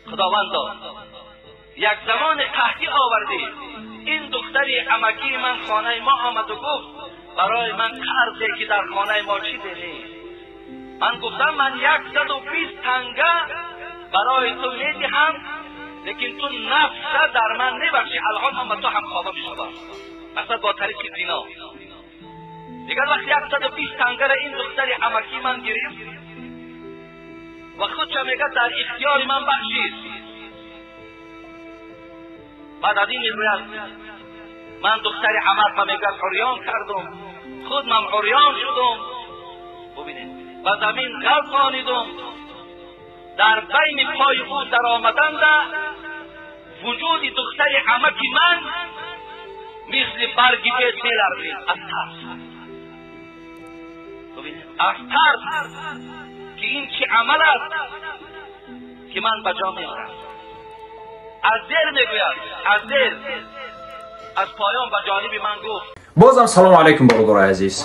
Худовандо, як замон қаҳтӣ овардӣ, ин духтари амакии ман хонаи мо омад ва гуфт барои ман қарзе ки дар хонаи мо чизе нест. Ман гуфтам ман 120 танга барои ту медиҳам, лекин ту нафса дар ман мебахшӣ, алҳол ман ба ту ҳамхоба мешавам. Масалан бо тариқи зино. Дигар вақт 120 тангаро ин духтари амакии ман гирифт ва худша мегӯяд дар ихтиёри ман бахшид. Баъд аз ин мегӯяд ман духтари амакма мегӯяд урён кардум, худ ман урён шудум, бубинед, ба замин ғалқонидум, дар байни пои ӯ даромаданда вуҷуди духтари амаки ман мисли барги бед меларзид аз тарс. Бубинед, аз тарс ки ин чӣ амал аст ки ман ба ҷо меорам. Аз зер мегӯяд, аз зер, аз поён ба ҷониби ман гуфт. Бозам салому алайкум бародарои азиз.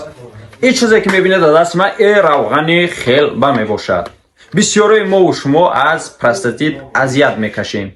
Ин чизе ки мебинед дар дасти ман э равғани хелба мебошад. Бисёрои мову шумо аз простатит азият мекашем.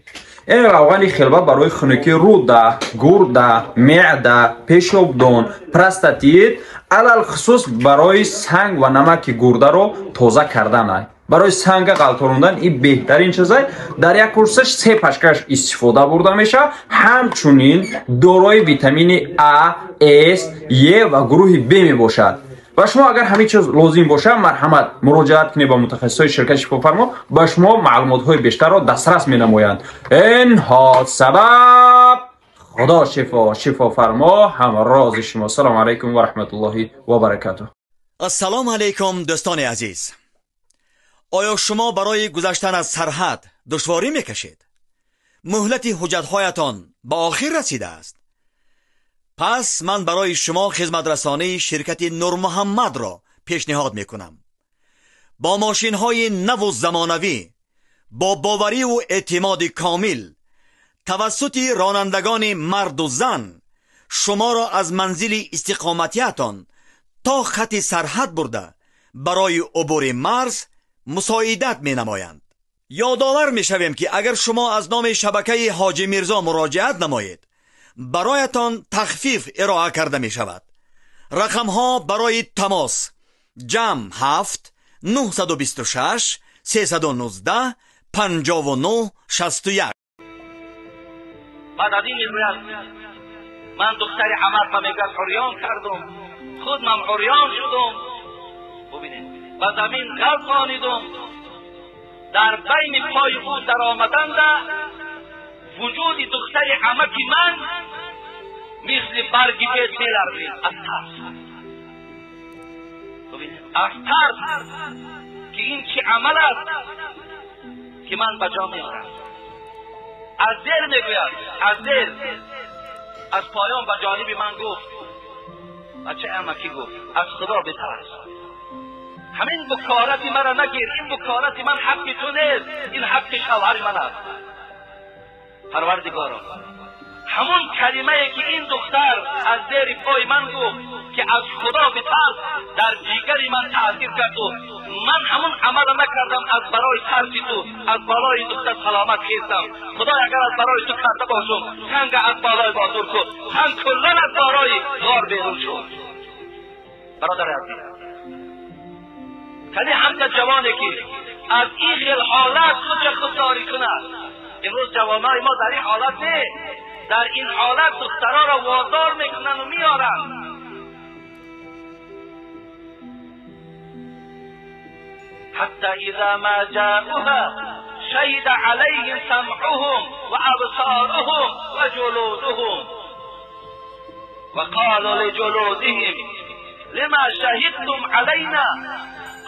Ин равғани хелба барои хунукии рӯда, гурда, меъда, пешобдон, простатит, алалхусус барои санг ва намаки гурдаро тоза кардан. Барои санга ғалтондан ин беҳтарин чизай. Дар як курсаш 3 пашкаш истифода бурда мешавад. Ҳамчунин дорои витамини А, С, Е ва гурӯҳи Б мебошад. Ва шумо агар ҳамин чиз лозим бошад, марҳамат муроҷиат кунед ба мутахассисони ширкати Шифофармо, ба шумо маълумотҳои бештарро дастрас менамоянд. Ин ҳо сабаб Худо шифо, Шифофармо ҳамрози шумо. Ассалому алайкум ва раҳматуллоҳи ва баракатуҳ. Ассалому алайкум дӯстони азиз. Оё шумо барои гузаштан аз сарҳад душворӣ мекашед? Муҳлати ҳуҷҷатҳоятон ба охир расидааст? Пас ман барои шумо хизматрасонии ширкати Нурмуҳаммадро пешниҳод мекунам. Бо мошинҳои наву замонавӣ, бо бовариву эътимоди комил, тавассути ронандагони марду зан шуморо аз манзили истиқоматиятон то хати сарҳад бурда барои убури марз мусоидат менамоянд. Ёдовар мешавем ки агар шумо аз номи шабакаи Ҳоҷи Мирзо муроҷиат намоед, бароятон тахфиф ироа карда мешавад. Рақамҳо барои тамос: ҷамъ 7 926 319 59 61. Баъд аз ин мегӯяд ман духтари амакма мегӯяд урён кардум, худ ман урён шудум, бубинед, ба замин ғалқонидум, дар байни пои ӯ даромаданда вуҷуди духтари амаки ман мисли барги бед меларзид аз тарс. Аз тарс ки ин чӣ амал аст ки ман ба ҷо меорам. Аз зер мегӯяд, аз зер, аз поён ба ҷониби ман гуфт, бача амакӣ гуфт аз Худо битарс, ҳамин букорати маро нагир, ин букорати ман ҳаққи ту нест, ин ҳаққи шавҳари ман аст. Парвардигоро, ҳамон калимае ки ин духтар аз зери пои ман гуфт ки аз Худо битарс, дар ҷигари ман таъсир кард ва ман ҳамон амалро накардам аз барои тарси ту, аз балои духтар саломат хестам. Худой агар аз барои ту карда бошум, санга аз балои бодур кун, санг куллан аз болои ғор берун шуд. Бародари азиз, кани ҳамта ҷавоне ки аз ин хел ҳолат худро худдорӣ кунад. Имрӯз ҷавонои мо дар ин ҳолат не, дар ин ҳолат духтароро водор мекунанд ва меоранд. حتی اذا ما جاءوها شهد عليهم سمعهم وابصارهم وجلودهم وقالوا لجلودهم لما شهدتم علينا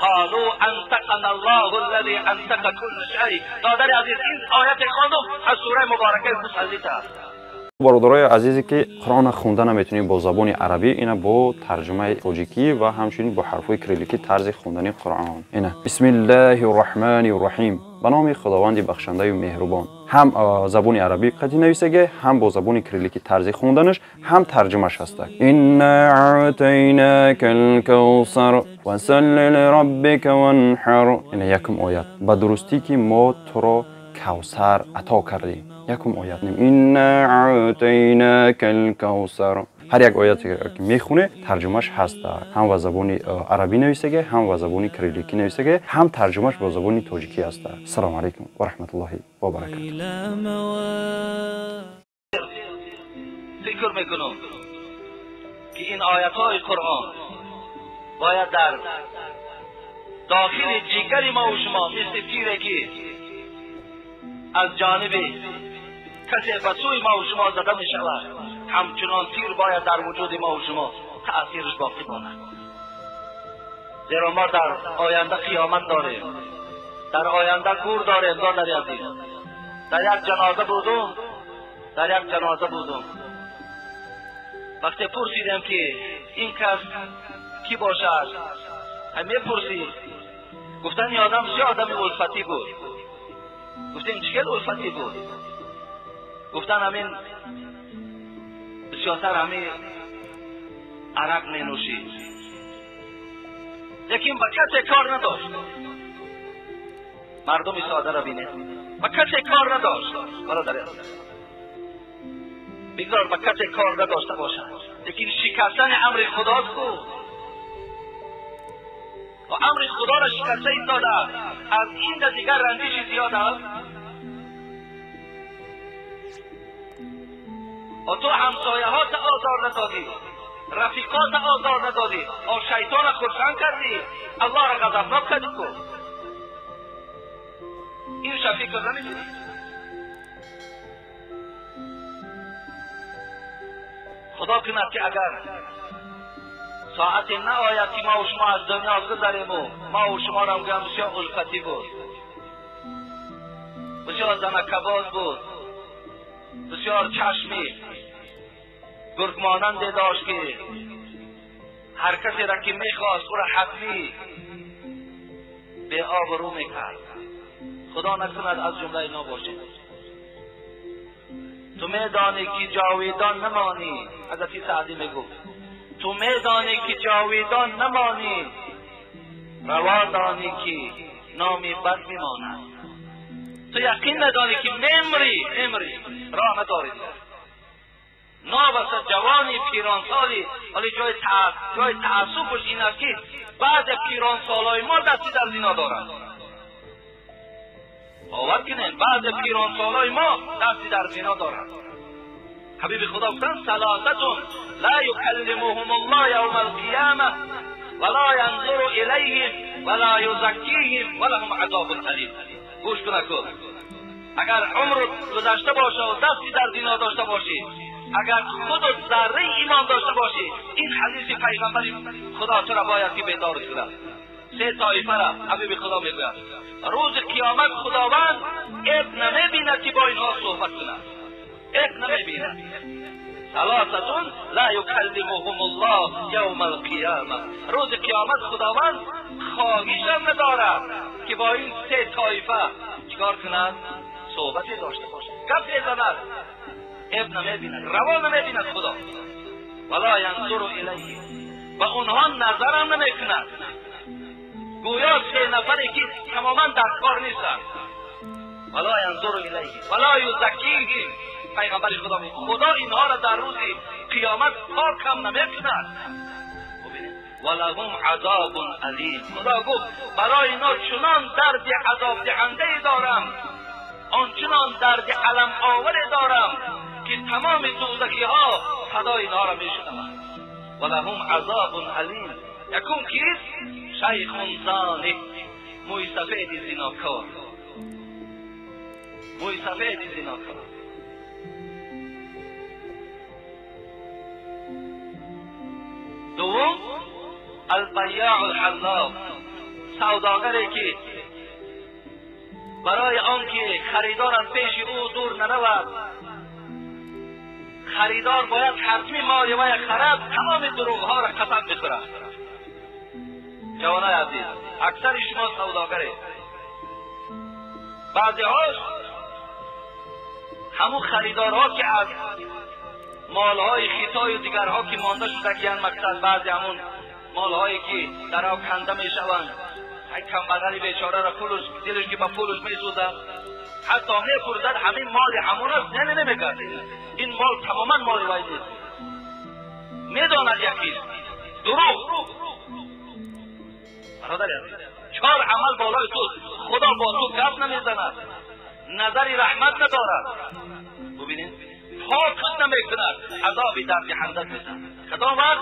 قالوا انتقنا الله الذي انتق كل شيء. دادر عزیز، این آیت خواندم از سوره مبارکه فصلت است. Бародарои азизе ки Қуръонро хонда наметавонед бо забони арабӣ, ина бо тарҷумаи тоҷикӣ ва ҳамчунин бо ҳарфҳои кирилликӣ тарзи хондани Қуръон. Ина бисмиллаҳи рраҳмани рраҳим, ба номи Худованди бахшандаю меҳрубон. Ҳам забони арабӣ қатъи нависагӣ, ҳам бо забони кирилликӣ тарзи хонданаш, ҳам тарҷумаш ҳастак. Инна аътайнака алкавсар фасалли лираббика ванҳар. Ина якум оят. Ба дурустӣ ки мо туро Кавсар ато кардем. Якум оят инна аътайнакал кавсар. Ҳар як ояте ки мехоне тарҷумаш ҳаст, ҳам ба забони арабӣ нависаге, ҳам ба забони кирилликӣ нависаге, ҳам тарҷумаш бо забони тоҷикӣ ҳаст. Ассалому алайкум ва раҳматуллоҳи ва баракатуҳ. Фикр мекунам ки ин оятҳои Қуръон бояд дар дохили ҷигари мо ва шумо мисли тире ки аз ҷониби касе ба сӯи мо ва шумо зада мешавад, ҳамчунон тир бояд дар вуҷуди мо ва шумо таъсираш боқӣ монад. Зеро мо дар оянда қиёмат дорем, дар оянда гур дорем. Додари азиз, дар як ҷаноза будум, дар як ҷаноза будум. Вақте пурсидем ки ин кас кӣ бошад, мепурсид, гуфтан ин одам чӣ одами улфатӣ буд. Гуфтем чӣ хел улфатӣ буд? Гуфтан ҳамин бисёртар ҳамин арақ менӯшид, лекин ба касе кор надошт. Мардуми содара бинед, ба касе кор надошт. Бародари азиз, бигзор ба касе кор надошта бошад, лекин шикастани амри худост ку ва амри худоро шикаста истода, аз ин да дигар рандиши зиёд аст. ва ту ҳамсояҳота озор надодӣ, рафиқота озор надодӣ, о шайтона хурсанд кардӣ, аллоҳро ғазабнок кардӣ ку. Ин фикр намекунӣ. Худо кунад ки агар соате наояд ки мо ва шумо аз дунё гузарему мо ва шуморо гӯям бисёр улфатӣ буд, бисёр занакабоз буд, бисёр чашми гургмонанде дошт ки ҳар касеро ки мехост ӯро ҳатмӣ беобрӯ мекард. Худо накунад аз ҷумлаи ино бошем. Ту медонӣ ки ҷовидон намонӣ, ҳазрати Саъдӣ мегуфт, ту медонӣ ки ҷовидон намонӣ, раво донӣ ки номи бад мемонад. Ту яқин надонӣ ки мемрӣ, мемрӣ, роҳ надорӣ. Нобаса ҷавони пиронсолӣ, ҳоле ҷои таассуфаш ин аст ки баъзе пиронсолҳои мо дасти дар зино доранд. باور کنین بعض پیرانسالای ما دستی در زنا دارند. حبیب خدا گفتند ثلاثة لا یکلمهم الله یوم القیامه ولا ینظر الیهم ولا یزکیهم ولهم عذاب الیم. گوش کن، اگر عمر گذشته باشه و دستی در زنا داشته باشی، اگر خود ذره ایمان داشته باشی، این حدیث پیغمبر خدا تو را باید که بیدار کند. سه طایفه را حبیب خدا میگوید روز قیامت خداوند عیب نمیبیند که با اینها صحبت کند، عیب نمیبیند. ثلاثة لا یکلمهم الله یوم القیامه. روز قیامت خداوند خواهش هم ندارد که با این سه طایفه چیکار کند؟ صحبتی داشته باشد، گپ بزند. عیب نمیبیند، روا نمیبیند خدا. ولا ینظر الیه، و اونها نظرم نمیکند. گویا سه نفری که تماما در کار نیستند. ولا ینظر الیه ولا یزکیهم. پیغمبر خدا میگه خدا اینها را در روز قیامت پاک هم نمیکند. ولهم عذاب الیم. خدا گفت برای اینا چنان درد عذاب دهنده ای دارم، آنچنان درد الم آور دارم که تمام دوزخی ها صدای اینها را میشنوند. ولهم عذاب الیم. یکم کیست؟ شیخ زانی، موی سفید زیناکار، موی سفید زیناکار. دوم البیاع الحلاق، سوداگری که برای آنکه خریدار از پیش او دور نرود، خریدار باید حتمی مال وی خرد، تمام دروغ ها را قسم بخورد. جوانای عزیز، اکثر شما سوداگره، بعضی هاش همون خریدارها که از مالهای خیتای و دیگرها که مانده شده که مقصد بعضی همون مالهایی که در آب کنده میشوند، یک کمبغل بیچاره را پولش دلش که با پولش میسوزد، حتی میپرسد همین مال همون است، نه نمیگرد، این مال تماما مال وی نیست. میداند یکی دروغ. برادر چهار عمل بالای تو، خدا با تو گپ نمیزند، نظری رحمت ندارد، ببینید پاکت نمیکند، عذابی در دهنده میزند. کدام وقت؟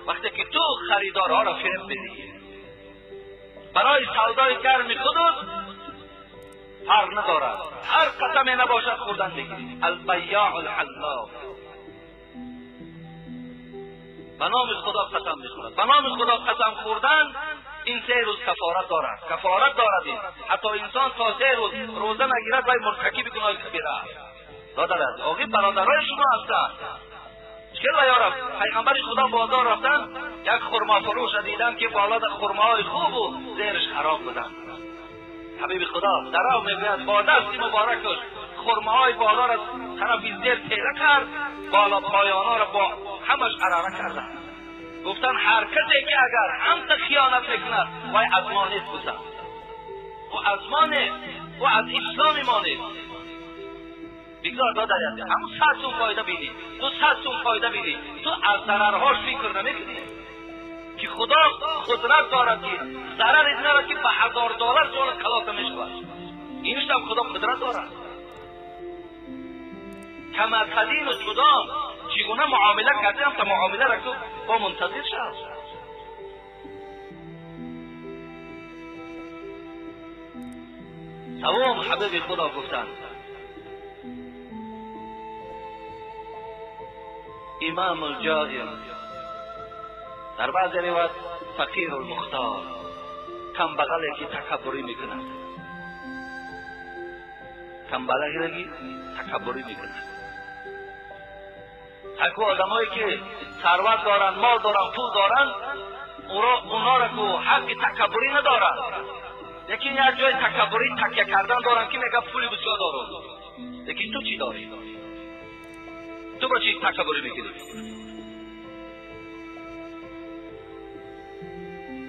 وقتی که تو خریدارها را فریب بدی برای سودای گرم خودت، فرق ندارد، هر قسمی نباشد خوردن بگیری. البیاع الحلاف، به نام خدا قسم میخورد. به نام خدا قسم خوردن این 3 روز کفارت دارد، کفارت دارد. این حتی انسان تا 3 روز روزه نگیرد وی مرتکب گناه کبیره است. دادر آقای برادرای شما هستند. چه یارب پیغمبر خدا بازار رفتن، یک خرما فروش دیدن که بالا در خرماهای خوب و زیرش خراب بودن. حبیب خدا درو میگوید با دست مبارکش خرماهای بالا را طرف زیر تیره کرد، بالا پایانا را با همش عراره کردن. گفتن هر کسی که اگر همت خیانت میکند وای از ما نیست، گفتن او از ما نیست، او از اسلام ما نیست. بگذار دادر همون 100 سوم فایده بیدی، تو 100 سوم فایده بیدی، تو از ضررهاش فکر نمیکنی که خدا قدرت دارد که ضرر ندارد که به $1000 جان کلاس میشود. اینش هم خدا قدرت دارد. کما تدین و تدان، چگونه معامله کردیم تا معامله را که با منتظر شد. سوم حبیب خدا گفتند امام الجائر، در بعض روایت فقیر المختار، کم بغلی که تکبری میکند، کم بغلی که تکبری میکند. اکو آدمایی که ثروت دارن، مال دارن، پول دارن، اونا را که حق تکبری ندارن، لیکن یک جای تکبری تکیه کردن دارن که میگه پولی بسیار دارم، لیکن تو چی داری؟ تو با چی تکبری میکنی؟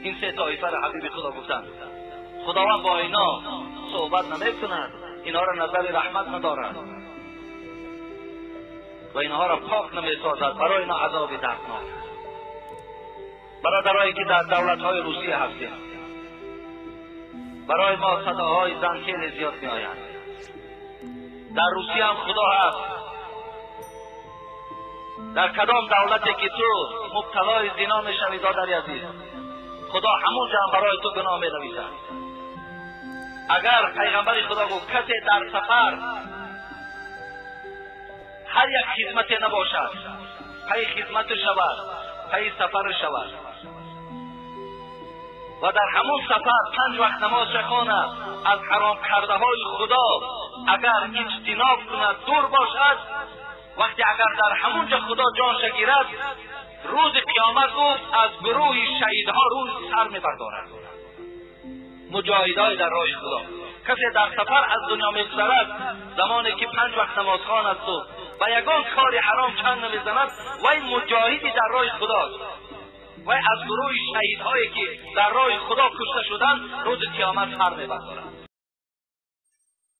این 3 طایفه را حبیب خدا گفتن خداوند با اینا صحبت نمیکند، اینا را نظر رحمت ندارد و اینها را پاک نمیسازد، برای اینا عذاب دردناک. برادرایی که در دولت‌های روسیه هستیم، برای ما صداهای زن خیلی زیاد میآید. در روسیه هم خدا هست. در کدام دولتی که تو مبتلای زنا میشوی دادر عزیز، خدا همون جا برای تو گناه مینویسد. اگر پیغمبر خدا گفت کسی در سفر هر یک خدمت نباشد، پی خدمت شود، پی سفر شود و در همون سفر 5 وقت نماز خواند، از حرام کرده های خدا اگر اجتناب کند، دور باشد، وقتی اگر در همونجا خدا جانش گیرد، روز قیامت گفت از گروه شهیدها روز سر میبردارد، مجاهدهای در راه خدا. کسی در سفر از دنیا میگذرد، زمانی که 5 وقت نماز خوان است و یگان کار حرام چند نمیزند، وی مجاهدی در راه خداست، وی از گروه شهیدهایی که در راه خدا کشته شدند روز قیامت سر میبردارد.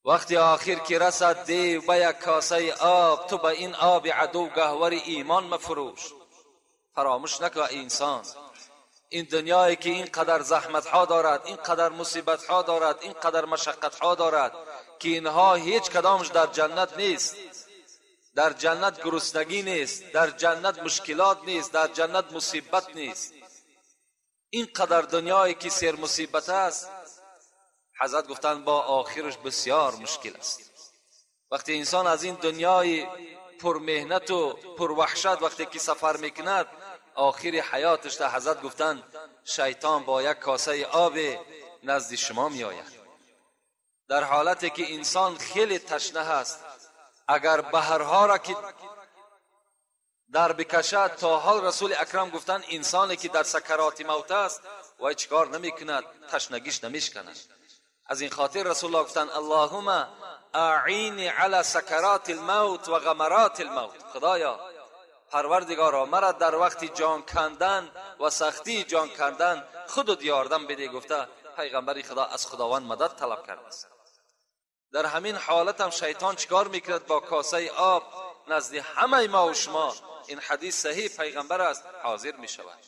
وقتی آخر که رسد دیو به یک کاسه آب، تو به این آب عدو گهور ایمان مفروش. فراموش نکن انسان، این دنیایی که اینقدر زحمت ها دارد، اینقدر مصیبت ها دارد، اینقدر مشقت ها دارد که اینها هیچ کدامش در جنت نیست. در جنت گرسنگی نیست، در جنت مشکلات نیست، در جنت مصیبت نیست. اینقدر دنیایی که سر مصیبت است، حضرت گفتند با آخرش بسیار مشکل است. وقتی انسان از این دنیای پرمهنت و پروحشت وقتی که سفر میکند، آخر حیاتش تا حضرت گفتند شیطان با یک کاسه آب نزد شما میآید. در حالتی که انسان خیلی تشنه است، اگر بحرها را که در بکشد، تا حال رسول اکرم گفتند انسانی که در سکرات موت است وای چیکار نمیکند، تشنگیش نمیشکند. از این خاطر رسول الله گفتند اللهم اعینی علی سکرات الموت و غمرات الموت. خدایا پروردگارا مرا در وقت جان کندن و سختی جان کندن خودت یاردم بده. گفته پیغمبر خدا از خداوند مدد طلب کرده است. در همین حالت هم شیطان چیکار میکرد؟ با کاسه آب نزد همه ما و شما، این حدیث صحیح پیغمبر است، حاضر میشود.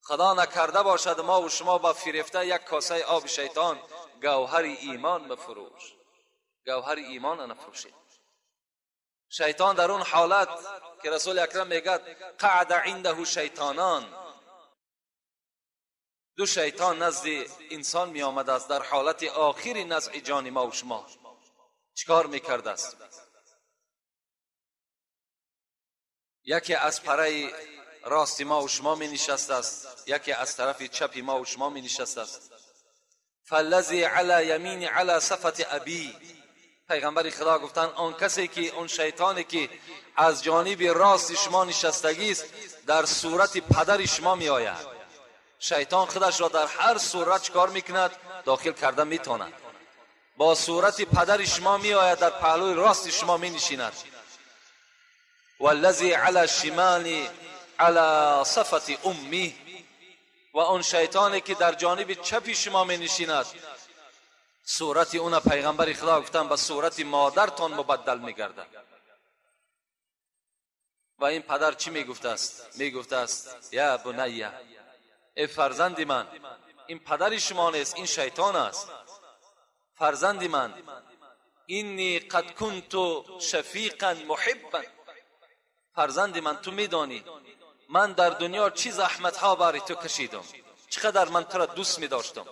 خدا نکرده باشد ما و شما با فریفته یک کاسه آب شیطان گوهر ایمان بفروش، گوهر ایمان نفروشید. شیطان در اون حالت که رسول اکرم میگه قعد عنده شیطانان، دو شیطان نزد انسان می آمده است در حالت آخری نزع جان ما و شما. چیکار میکرده است؟ یکی از پره راست ما و شما می نشست است، یکی از طرف چپ ما و شما می نشست است. فالذی علی یمین علی صفت ابی، پیغمبر خدا گفتن آن کسی که اون شیطانی که از جانب راست شما نشستگی است در صورت پدر شما می آید. شیطان خودش را در هر صورت چکار میکند؟ داخل کرده میتواند. با صورت پدر شما می آید، در پهلوی راست شما می نشیند. والذی علی شمال علی صفت امی، و آن شیطانی که در جانب چپ شما می نشیند صورت اون پیغمبر خدا گفتن به صورت مادرتان مبدل میگردد. و این پدر چی میگفته است؟ میگفته است یا بنیه، ای فرزند من، این پدر شما نیست، این شیطان است. فرزند من، اینی قد کنت شفیقا محبا، فرزند من تو میدانی من در دنیا چی زحمت ها برای تو کشیدم، چقدر من تو را دوست می داشتم،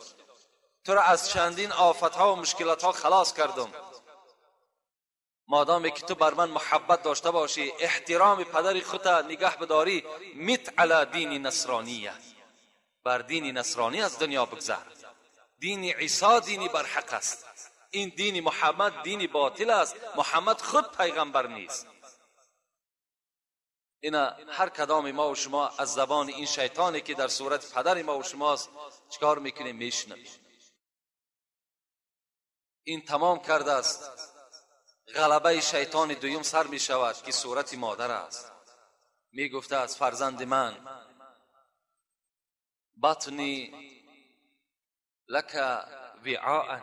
تو را از چندین آفت ها و مشکلات ها خلاص کردم. مادامی که تو بر من محبت داشته باشی، احترام پدر خودت نگه بداری، میت علی دین نصرانیه، بر دین نصرانی از دنیا بگذر. دین عیسی دینی برحق است، این دین محمد دین باطل است، محمد خود پیغمبر نیست. اینا هر کدام ما و شما از زبان این شیطانی که در صورت پدر ما و شماست چیکار میکنیم؟ میشنویم. این تمام کرده است. غلبه شیطان دویم سر میشود که صورت مادر است. میگفته از فرزند من، بطنی لک وعاء،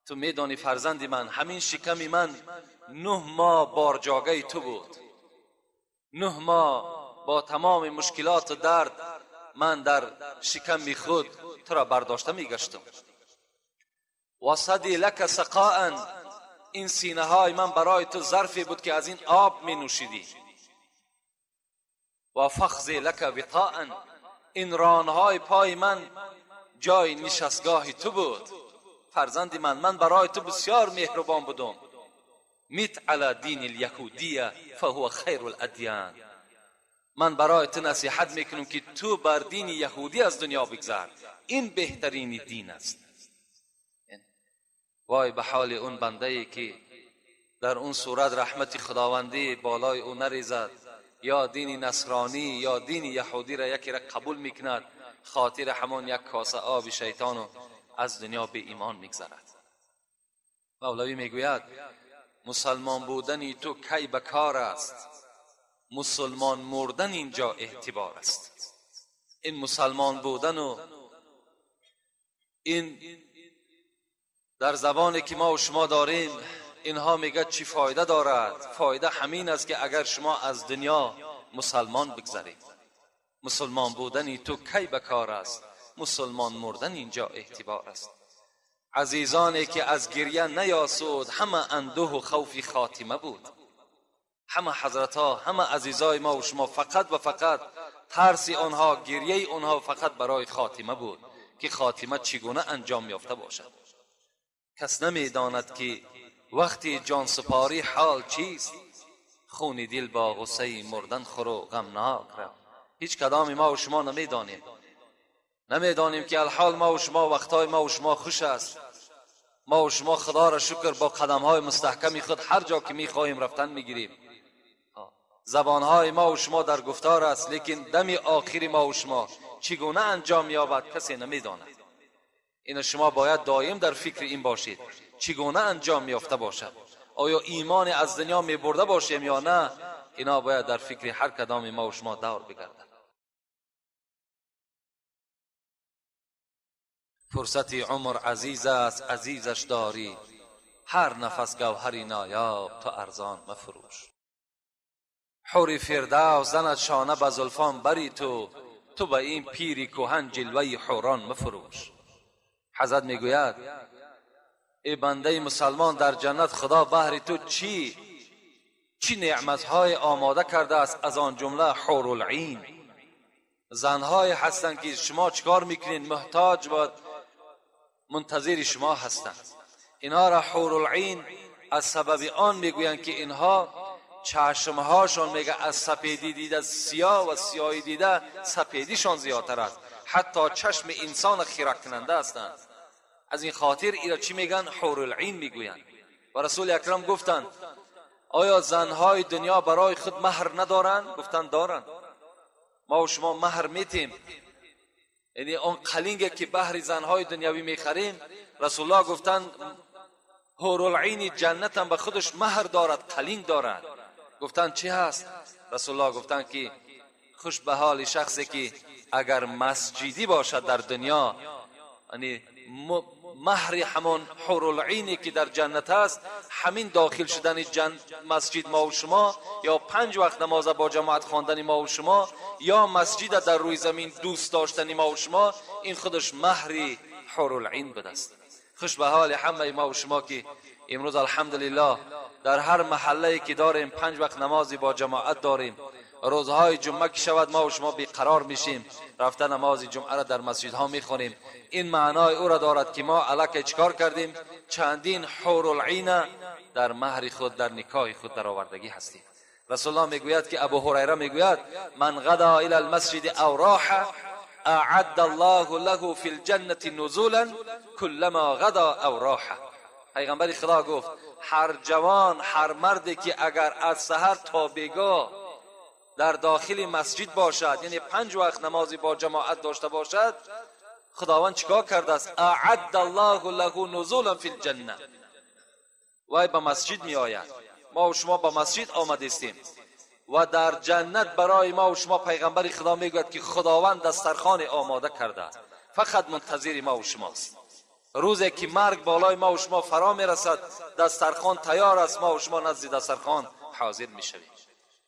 تو میدانی فرزند من، همین شکم من 9 ماه بارجاگه تو بود، 9 ماه با تمام مشکلات و درد من در شکم خود تو را برداشته میگشتم. و صدی لک سقاء، این سینه های من برای تو ظرفی بود که از این آب می نوشیدی. و فخذی لک وطاء، این رانهای پای من جای نشستگاه تو بود. فرزند من، من برای تو بسیار مهربان بودم. میت علی دین الیهودیه فهو خیر الادیان، من برای تو نصیحت میکنم که تو بر دین یهودی از دنیا بگذر، این بهترین دین است. وای به حال اون بنده ای که در اون صورت رحمت خداوندی بالای او نریزد، یا دین نصرانی یا دین یهودی را یکی را قبول میکند، خاطر همان یک کاسه آب شیطان از دنیا به ایمان میگذرد. مولوی میگوید مسلمان بودن تو کی به کار است، مسلمان مردن اینجا اعتبار است. این مسلمان بودن و این در زبانی که ما و شما داریم، اینها میگه چی فایده دارد؟ فایده همین است که اگر شما از دنیا مسلمان بگذرید. مسلمان بودن تو کی به کار است، مسلمان مردن اینجا اعتبار است. عزیزانی که از گریه نیاسود، همه اندوه و خوف خاتمه بود. همه حضرت ها، همه عزیزای ما و شما فقط و فقط ترس آنها، گریه آنها فقط برای خاتمه بود که خاتمه چگونه انجام یافته باشد. کس نمیداند که وقتی جان سپاری حال چیست. خون دل با غصه مردن خور و غمناک را. هیچ کدام ما و شما نمیدانیم، نمیدانیم که الحال ما و شما وقتای ما و شما خوش است. ما و شما خدا را شکر با قدمهای مستحکم خود هر جا که میخواهیم رفتن میگیریم. زبانهای ما و شما در گفتار است، لیکن دم آخری ما و شما چگونه انجام می‌یابد کسی نمیداند. این شما باید دایم در فکر این باشید چگونه انجام میافته باشد. آیا ایمان از دنیا میبرده باشیم یا نه؟ اینا باید در فکر هر کدام ما و شما دور بگردد. فرصت عمر عزیز است، عزیزش داری. هر نفس گوهری نایاب تو ارزان مفروش. حور فردوس زند شانه به زلفان بری تو، تو به این پیری کهن جلوه حوران مفروش. حضرت میگوید ای بنده مسلمان، در جنت خدا بهر تو چی نعمتهای آماده کرده است، از آن جمله حورالعین، زنهای هستند که شما چکار میکنین، محتاج و منتظر شما هستند. اینها را حورالعین از سبب آن میگویند که اینها چشمهاشان میگه از سپیدی دیده سیاه و سیاهی دیده سپیدیشان زیادتر است، حتی چشم انسان خیره کننده هستند. از این خاطر ایرا چی میگن؟ حورالعین میگویند. و رسول اکرم گفتند آیا زنهای دنیا برای خود مهر ندارند؟ گفتند دارند. ما و شما مهر میتیم، یعنی آن قلینگ که بهر زنهای دنیوی میخریم، رسول الله گفتند حورالعین جنت هم به خودش مهر دارد، قلینگ دارد. گفتند چی هست؟ رسول الله گفتند که خوش به حال شخصی که اگر مسجدی باشد در دنیا، یعنی مهر همان حورالعینی که در جنت است، همین داخل شدن مسجد ما و شما، یا 5 وقت نماز با جماعت خواندن ما و شما، یا مسجد در روی زمین دوست داشتن ما و شما، این خودش مهر حورالعین بوده است. خوش به حال همه ما و شما که امروز الحمدلله در هر محله که داریم 5 وقت نمازی با جماعت داریم. روزهای جمعه که شود ما و شما بیقرار میشیم، رفته نماز جمعه را در مسجدها میخونیم. این معنای او را دارد که ما الکی چکار کردیم؟ چندین حورالعین در مهر خود، در نکاح خود در آوردگی هستیم. رسول الله میگوید که ابو هریره میگوید من غدا الی المسجد او راح اعد الله له فی الجنة نزولا كلما غدا او راح. پیغمبر خدا گفت هر جوان، هر مردی که اگر از سحر تا بیگاه در داخل مسجد باشد، یعنی 5 وقت نمازی با جماعت داشته باشد، خداوند چیکار کرده است؟ اعد الله له نزولا فی الجنه. وای به مسجد می آید. ما و شما به مسجد آمده استیم و در جنت برای ما و شما پیغمبر خدا میگوید که خداوند دسترخوان آماده کرده است، فقط منتظر ما و شماست. روزی که مرگ بالای ما و شما فرا میرسد، دسترخوان تیار است، ما و شما نزد دسترخوان حاضر میشویم.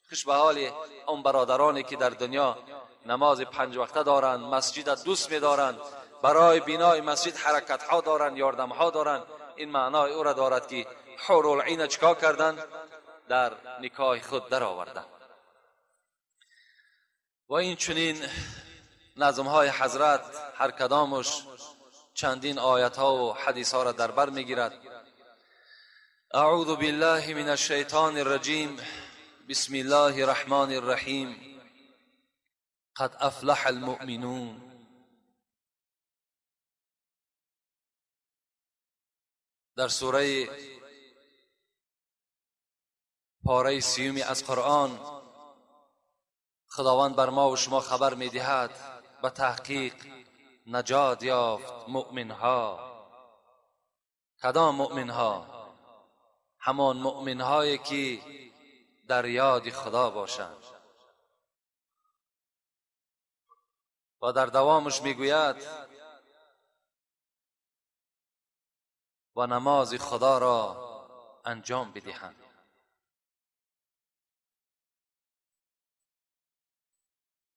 خوش به حال آن برادرانی که در دنیا نماز 5 وقته دارند، مسجد دوست می‌دارند، برای بنای مسجد حرکت ها دارند، یاردم ها دارند. این معنای او را دارد که حورالعین چیکار کردند؟ در نکاح خود در آوردند. و این چنین نظم های حضرت هر کدامش چندین آیت ها و حدیث ها را در بر میگیرد. اعوذ بالله من الشیطان الرجیم، بسم الله الرحمن الرحیم، قد افلح المؤمنون. در سوره پاره 30 از قرآن خداوند بر ما و شما خبر میدهد به تحقیق نجات یافت مؤمنها. کدام مؤمنها؟ همان مؤمنهایی که در یاد خدا باشند. و در دوامش میگوید و نماز خدا را انجام بدهند.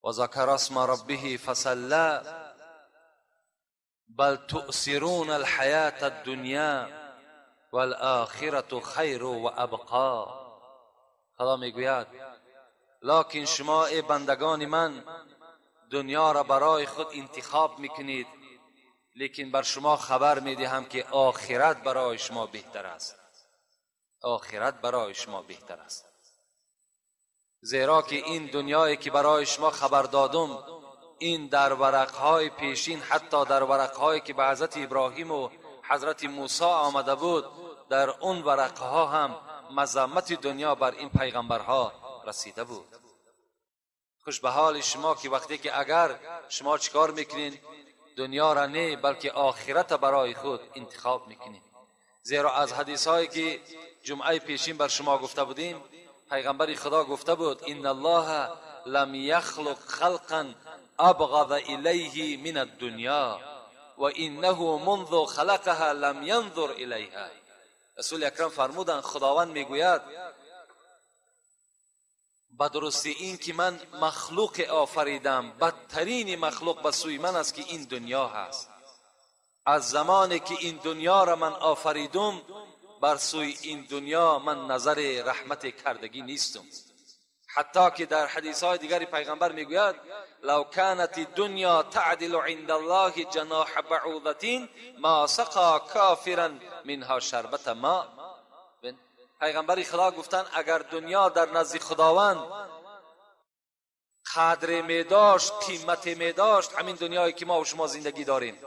و ذکر اسم ربه فصلى بل تؤثرون الحیاة الدنیا والآخرة خیر و ابقا. خدا میگوید لکن شما ای بندگان من دنیا را برای خود انتخاب میکنید، لیکن بر شما خبر میدهم که آخرت برای شما بهتر است. آخرت برای شما بهتر است، زیرا که این دنیایی که برای شما خبر دادم، این در ورقهای پیشین، حتی در ورقهایی که به حضرت ابراهیم و حضرت موسی آمده بود، در اون ورقها هم مذمت دنیا بر این پیغمبرها رسیده بود. خوش به حال شما که وقتی که اگر شما چیکار میکنین، دنیا را نه بلکه آخرت برای خود انتخاب میکنین. زیرا از حدیث هایی که جمعه پیشین بر شما گفته بودیم، پیغمبر خدا گفته بود ان الله لم یخلق خلقا ابغض الیه من الدنیا و انه منذ خلقها لم ینظر الیها. رسول اکرم فرمودند خداوند میگوید به درستی این که من مخلوق آفریدم، بدترین مخلوق به سوی من است که این دنیا هست. از زمانی که این دنیا را من آفریدم بر سوی این دنیا من نظر رحمت کردگی نیستم. حتی که در حدیث های دیگری پیغمبر میگوید لو كانت الدنیا تعدل عند الله جناح بعوضة ما سقى کافرا منها شربت ماء. پیغمبر خدا گفتن اگر دنیا در نزد خداوند قدر می داشت، قیمت می داشت، همین دنیایی که ما و شما زندگی داریم،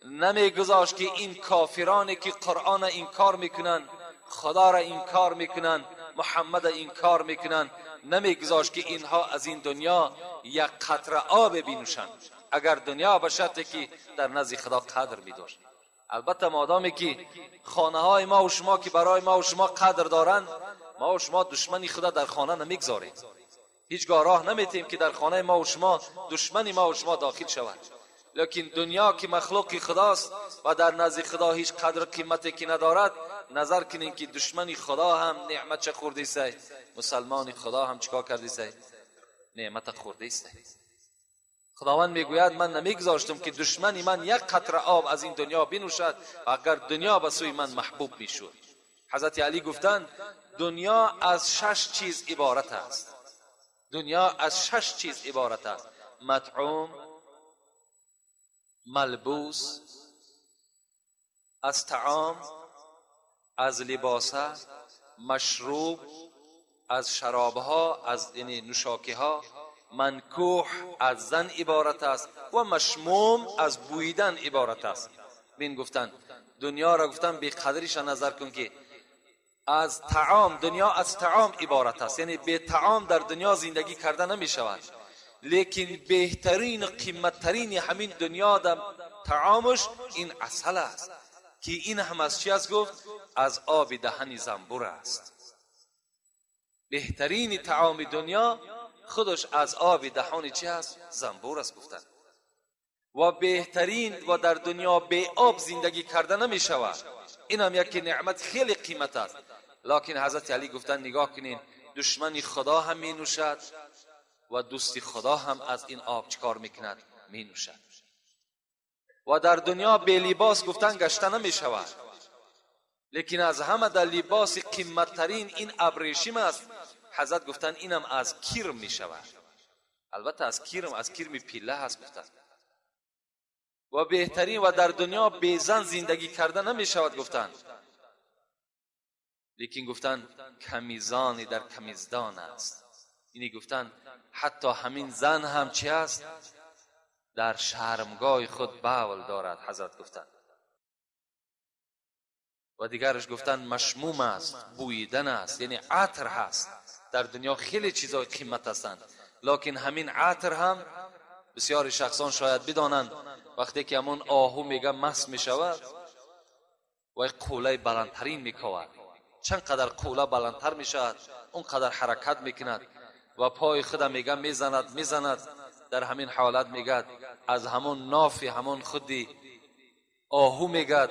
نمیگذاشت که این کافرانی که قرآن انکار میکنن، خدا را انکار میکنن، محمد انکار میکنن، نمیگذاشت که اینها از این دنیا یک قطره آب بینوشند، اگر دنیا به شرطی که در نزد خدا قدر میداشت. البته مادامی که خانه های ما و شما که برای ما و شما قدر دارند، ما و شما دشمنی خدا در خانه نمیگذاریم، هیچگاه راه نمیتیم که در خانه ما و شما دشمنی ما و شما داخل شود. لیکن دنیا که مخلوق خداست و در نزد خدا هیچ قدر قیمتی که ندارد، نظر کنین که دشمنی خدا هم نعمت چه خورده است، مسلمان خدا هم چیکار کرده است؟ نعمت خورده است. خداوند میگوید من نمیگذاشتم که دشمنی من یک قطره آب از این دنیا بنوشد اگر دنیا به سوی من محبوب میشد. حضرت علی گفتند دنیا از 6 چیز عبارت است. دنیا از 6 چیز عبارت است: مطعوم، ملبوس، از طعام، از لباسه، مشروب، از شرابها، از یعنی نوشاکیها، منکوح از زن عبارت است و مشموم از بویدن عبارت است. بین گفتن دنیا را گفتن بی قدریش نظر کن که از طعام، دنیا از طعام عبارت است، یعنی به طعام در دنیا زندگی کرده نمی شود. لیکن بهترین و قیمتترین همین دنیا در طعامش این عسل است که این هم از چی است؟ گفت از آب دهن زنبور است. بهترین طعام دنیا خودش از آب دهان چی است؟ زنبور است گفتن. و بهترین و در دنیا به آب زندگی کرده نمی شود، این هم یک نعمت خیلی قیمت است. لکن حضرت علی گفتن نگاه کنین، دشمن خدا هم می نوشد و دوست خدا هم از این آب چکار میکند؟ می نوشد. و در دنیا به لباس گفتن گشته نمی شود، لیکن از همه در لباس قیمتترین این ابریشم است. حضرت گفتن اینم از کرم می شود، البته از کرم، از کرم پیله هست گفتن. و بهترین و در دنیا به زن زندگی کرده نمی شود گفتن، لیکن گفتن کمیزانی در کمیزدان است. اینی گفتن حتی همین زن هم چی است؟ در شرمگاه خود بول دارد حضرت گفتن. و دیگرش گفتن مشموم است، بویدن است، یعنی عطر هست. در دنیا خیلی چیزای قیمت هستند، لکن همین عطر هم بسیاری شخصان شاید بدانند وقتی که همون آهو میگه مست میشود و قوله بلندترین میکود، چند قدر قوله بلندتر میشود اون قدر حرکت میکند و پای خود میگه میزند. در همین حالت میگه از همون ناف همون خودی آهو میگه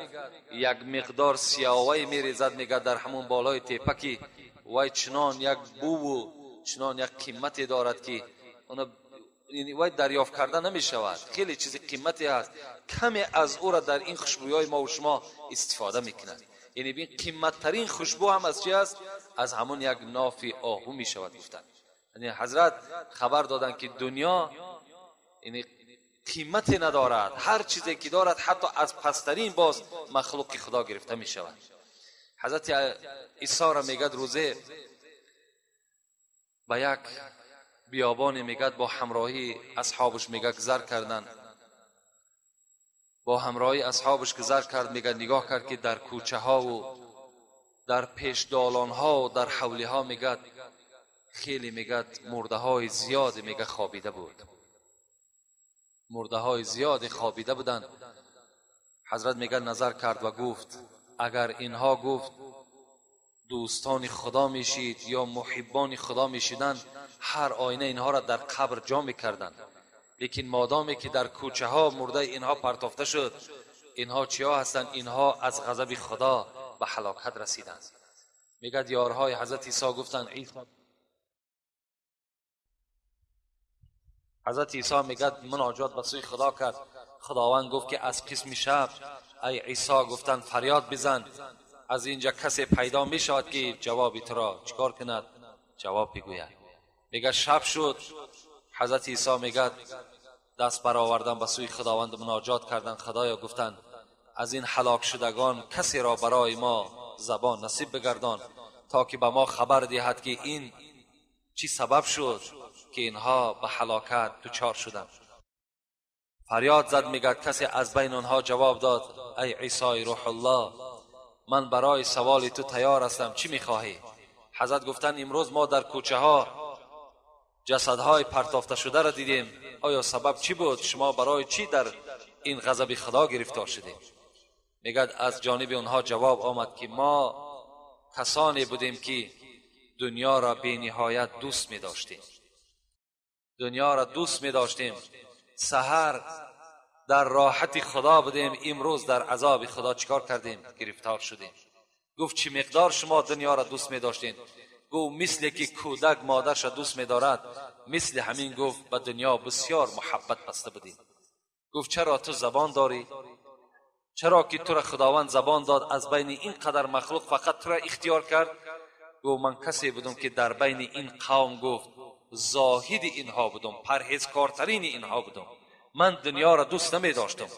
یک مقدار سیاوی میریزد، میگه در همون بالای تپکی وای چنان یک بو و چنان یک قیمتی دارد که اون وای دریافت کرده نمیشود. خیلی چیز قیمتی هست، کمی از او را در این خوشبویی ما و شما استفاده میکنند. یعنی بین قیمت ترین خوشبو هم از چی است؟ از همون یک ناف آهو میشود گفتن. یعنی حضرت خبر دادن که دنیا یعنی قیمتی ندارد، هر چیزی که دارد حتی از پسترین باز مخلوق خدا گرفته می شود. حضرت عیسی را میگد روزه به یک بیابان میگد با همراهی اصحابش میگه گذر کردن، با همراهی اصحابش گذر کرد، میگه نگاه کرد که در کوچه ها و در پیش دالان ها و در حولی ها میگد خیلی میگد مرده های زیاد میگه خوابیده بود، مرده های زیاد خوابیده بودند. حضرت میگه نظر کرد و گفت اگر اینها گفت دوستان خدا میشید یا محبان خدا میشیدند هر آینه اینها را در قبر جا میکردند، لیکن مادامی که در کوچه ها مرده اینها پرتافته شد، اینها چیا هستند؟ اینها از غضب خدا به هلاکت رسیدند. میگد یارهای حضرت عیسی گفتند عیسی، حضرت عیسی میگد مناجات به سوی خدا کرد. خداوند گفت که از قسم شب ای عیسی گفتند فریاد بزن، از اینجا کسی پیدا می شود که جواب تو را چیکار کند؟ جواب بگوید. میگه شب شد، حضرت عیسی میگه دست برآوردن به سوی خداوند مناجات کردن. خدایا گفتند از این هلاک شدگان کسی را برای ما زبان نصیب بگردان تا که به ما خبر دهد که این چی سبب شد که اینها به هلاکت دچار شدند. فریاد زد، میگه کسی از بین آنها جواب داد ای عیسی روح الله، من برای سوال تو تیار هستم، چی میخواهی؟ حضرت گفتند امروز ما در کوچه ها جسدهای پرتافته شده را دیدیم، آیا سبب چی بود؟ شما برای چی در این غضب خدا گرفتار شدیم؟ میگد از جانب آنها جواب آمد که ما کسانی بودیم که دنیا را بی نهایت دوست می داشتیم، دنیا را دوست می داشتیم، سحر در راحت خدا بودیم، امروز در عذاب خدا چیکار کردیم؟ گرفتار شدیم. گفت چی مقدار شما دنیا را دوست می داشتین؟ گفت مثل که کودک مادرش را دوست می دارد، مثل همین گفت به دنیا بسیار محبت بسته بودیم. گفت چرا تو زبان داری؟ چرا که تو را خداوند زبان داد، از بین این قدر مخلوق فقط تو را اختیار کرد؟ گفت من کسی بودم که در بین این قوم گفت زاهد اینها بودم، پرهیزکارترین اینها بودم، من دنیا را دوست نمی داشتم،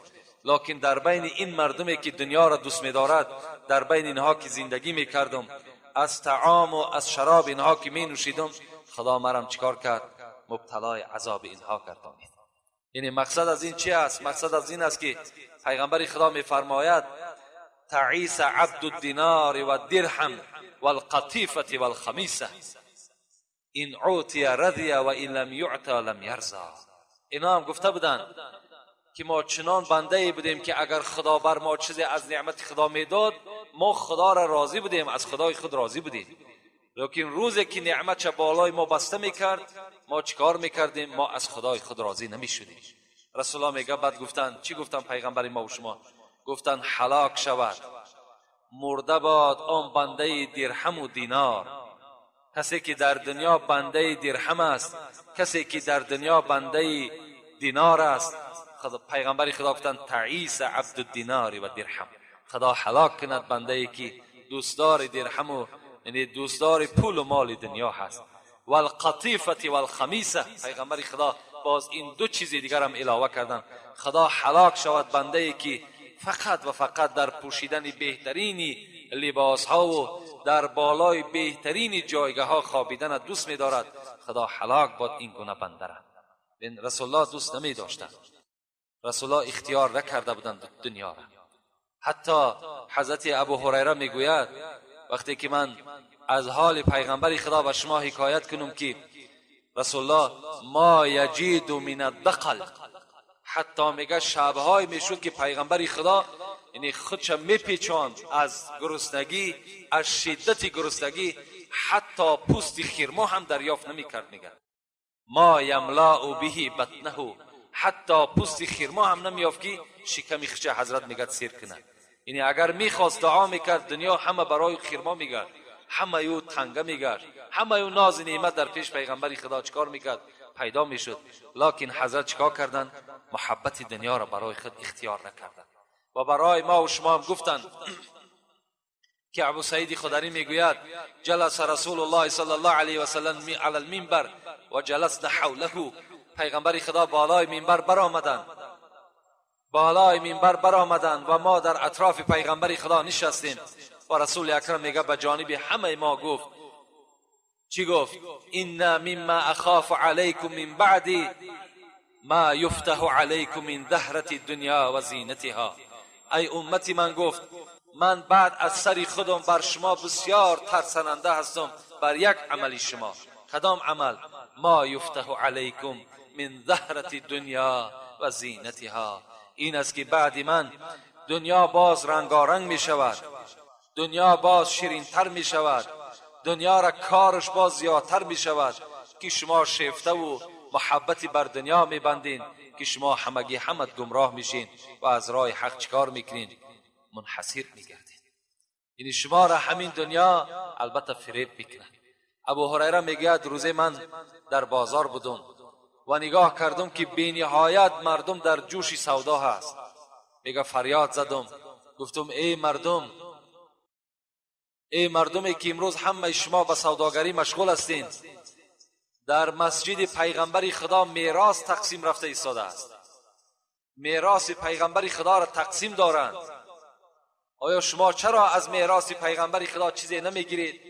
لکن در بین این مردمی که دنیا را دوست می دارد، در بین اینها که زندگی می کردم، از طعام و از شراب اینها که می نوشیدم، خدا مرم چیکار کرد؟ مبتلای عذاب اینها گردانید. یعنی مقصد از این چی است؟ مقصد از این است که پیغمبر خدا می فرماید تعیس عبد الدینار و درهم والقطیفة والخمیسه این عوتی رضی و این لم یعطى لم یرضى. اینا هم گفته بودند که ما چنان بنده ای بودیم که اگر خدا بر ما چیزی از نعمت خدا میداد، ما خدا را راضی بودیم، از خدای خود راضی بودیم. لیکن روزی که نعمت بالای ما بسته میکرد، ما چیکار میکردیم؟ ما از خدای خود راضی نمیشدیم. رسول الله میگه بعد گفتن چی گفتن پیغمبر ما و شما؟ گفتن هلاک شود، مرده باد آن بنده درهم و دینار. کسی که در دنیا بنده درهم است، کسی که در دنیا بنده دینار است، پیغمبر خدا گفتن تعیس عبد الدینار و درهم. خدا هلاک کند بنده ای که دوستدار درهم و یعنی دوستدار پول و مال دنیا هست. والقطیفة والخمیسه، پیغمبر خدا باز این دو چیز دیگر هم علاوه کردن. خدا هلاک شود بنده ای که فقط و فقط در پوشیدن بهترین لباس ها و در بالای بهترین جایگاه ها خوابیدن دوست می دارد. خدا هلاک باد این گونه بنده را. رسول الله دوست نمی داشتند، رسول الله اختیار نکرده بودند دنیا را. حتی حضرت ابو هریره میگوید وقتی که من از حال پیغمبر خدا به شما حکایت کنم که رسول الله ما یجید من الدقل، حتی میگه شبهای میشد که پیغمبر خدا یعنی خودش میپیچاند از گرسنگی، از شدت گرسنگی، حتی پوست خرما هم دریافت نمیکرد. میگه ما یملاء به بطنه، حتی پوست خرما هم نمیافت که شکم خودش حضرت میگه سیر کنه. یعنی اگر میخواست دعا میکرد دنیا همه برای خرما میگرد، همه یو تنگه میگرد، همه یو ناز نعمت در پیش پیغمبر خدا چکار میکرد؟ پیدا میشد. لکن حضرت چکار کردند؟ محبت دنیا را برای خود اختیار نکردند. و برای ما و شما هم گفتند که ابو سعید خدری میگوید جلس رسول الله صلی الله علیه و سلم علی المنبر و جلسنا حوله. پیغمبر خدا بالای منبر برآمدند، بالای منبر برآمدند و ما در اطراف پیغمبر خدا نشستیم و رسول اکرم میگه به جانب همه ما گفت چی گفت؟ ان مما اخاف علیکم من بعدی ما یفتح علیکم من زهرة الدنیا و زینتها. ای امتی من، گفت من بعد از سر خودم بر شما بسیار ترسننده هستم بر یک عمل شما. کدام عمل؟ ما یفتح علیکم من زهرة الدنیا و زینتها. این است که بعد من دنیا باز رنگارنگ می شود، دنیا باز شیرینتر می شود، دنیا را کارش باز زیادتر می شود که شما شیفته و محبتی بر دنیا می بندین که شما همگی همت گمراه میشین و از راه حق چکار میکنین؟ منحصر میگردین. یعنی شما را همین دنیا البته فریب میکند. ابو هریره میگوید روزه من در بازار بودم و نگاه کردم که بی‌نهایت مردم در جوش سودا هست. میگه فریاد زدم، گفتم ای مردم، ای مردمی که امروز همه شما به سوداگری مشغول هستین، در مسجد پیغمبر خدا میراث تقسیم رفته ایستاده است. میراث پیغمبر خدا را تقسیم دارند. آیا شما چرا از میراث پیغمبر خدا چیزی نمیگیرید؟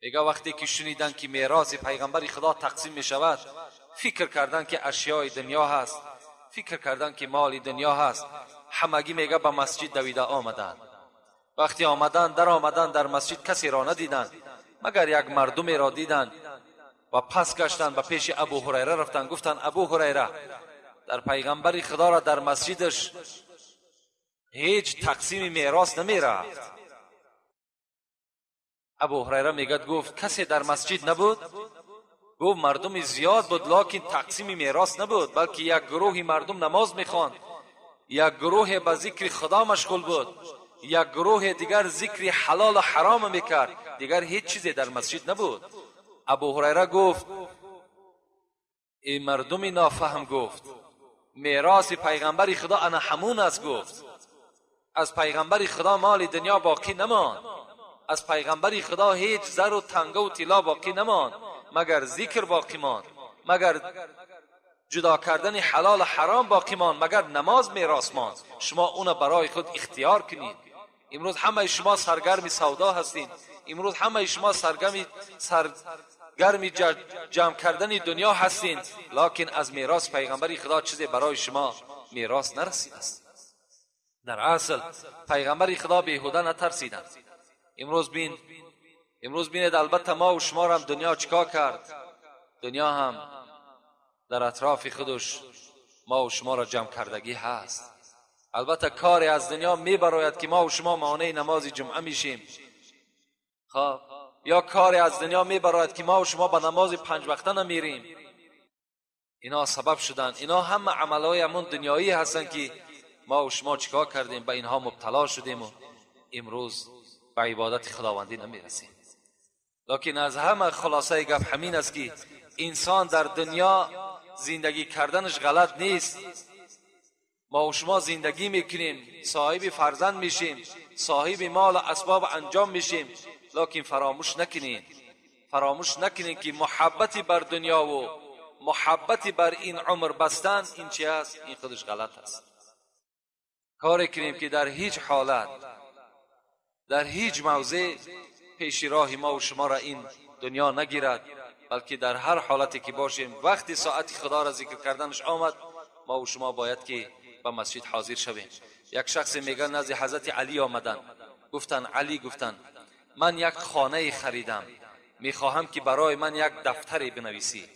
میگه وقتی که شنیدن که میراث پیغمبر خدا تقسیم میشود، فکر کردن که اشیای دنیا هست، فکر کردن که مال دنیا هست، همگی میگه به مسجد دویده آمدند. وقتی آمدن در آمدن در مسجد کسی را ندیدند مگر یک مردمی را دیدند و پس گشتند به پیش ابو هریره رفتند، گفتند ابو هریره، در پیغمبر خدا را در مسجدش هیچ تقسیم میراث نمیرفت. ابو هریره میگد گفت کسی در مسجد نبود؟ گفت مردم زیاد بود، لکن تقسیم میراث نبود، بلکه یک گروه مردم نماز میخواند، یک گروه به ذکر خدا مشغول بود، یک گروه دیگر ذکر حلال و حرام میکرد، دیگر هیچ چیزی در مسجد نبود. ابو هریره گفت ای مردم نافهم، گفت میراث پیغمبر خدا انا همون است. گفت از پیغمبر خدا مال دنیا باقی نماند، از پیغمبر خدا هیچ زر و تنگه و طلا باقی نماند، مگر ذکر باقی ماند، مگر جدا کردن حلال و حرام باقی ماند، مگر نماز میراث ماند. شما اون برای خود اختیار کنید. امروز همه شما سرگرم سودا هستین، امروز همه شما سرگرم جمع کردن دنیا هستین، لکن از میراث پیغمبر خدا چیزی برای شما میراث نرسید است. در اصل پیغمبر خدا بیهوده نترسیدند. امروز بینید البته ما و شما را هم دنیا چیکار کرد؟ دنیا هم در اطراف خودش ما و شما را جمع کردگی هست. البته کاری از دنیا میبراید که ما و شما مانع نماز جمعه میشیم، خب، یا کاری از دنیا میبراید که ما و شما به نماز پنج وقته نمیریم. اینا سبب شدن، اینا همه عملهای همون دنیایی هستن که ما و شما چیکار کردیم، به اینها مبتلا شدیم و امروز به عبادت خداوندی نمیرسیم. لکن از همه خلاصه گپ همین است که انسان در دنیا زندگی کردنش غلط نیست. ما و شما زندگی میکنیم، صاحب فرزند میشیم، صاحب مال و اسباب انجام میشیم، لکن فراموش نکنین که محبتی بر دنیا و محبتی بر این عمر بستن، این چی است؟ این خودش غلط است. کاری کنیم که در هیچ حالت، در هیچ موضع پیش راه ما و شما را این دنیا نگیرد، بلکه در هر حالتی که باشیم وقتی ساعت خدا را ذکر کردنش آمد، ما و شما باید که به مسجد حاضر شویم. یک شخص میگه نزد حضرت علی آمدن، گفتن علی، گفتن من یک خانه خریدم، میخواهم که برای من یک دفتری بنویسی.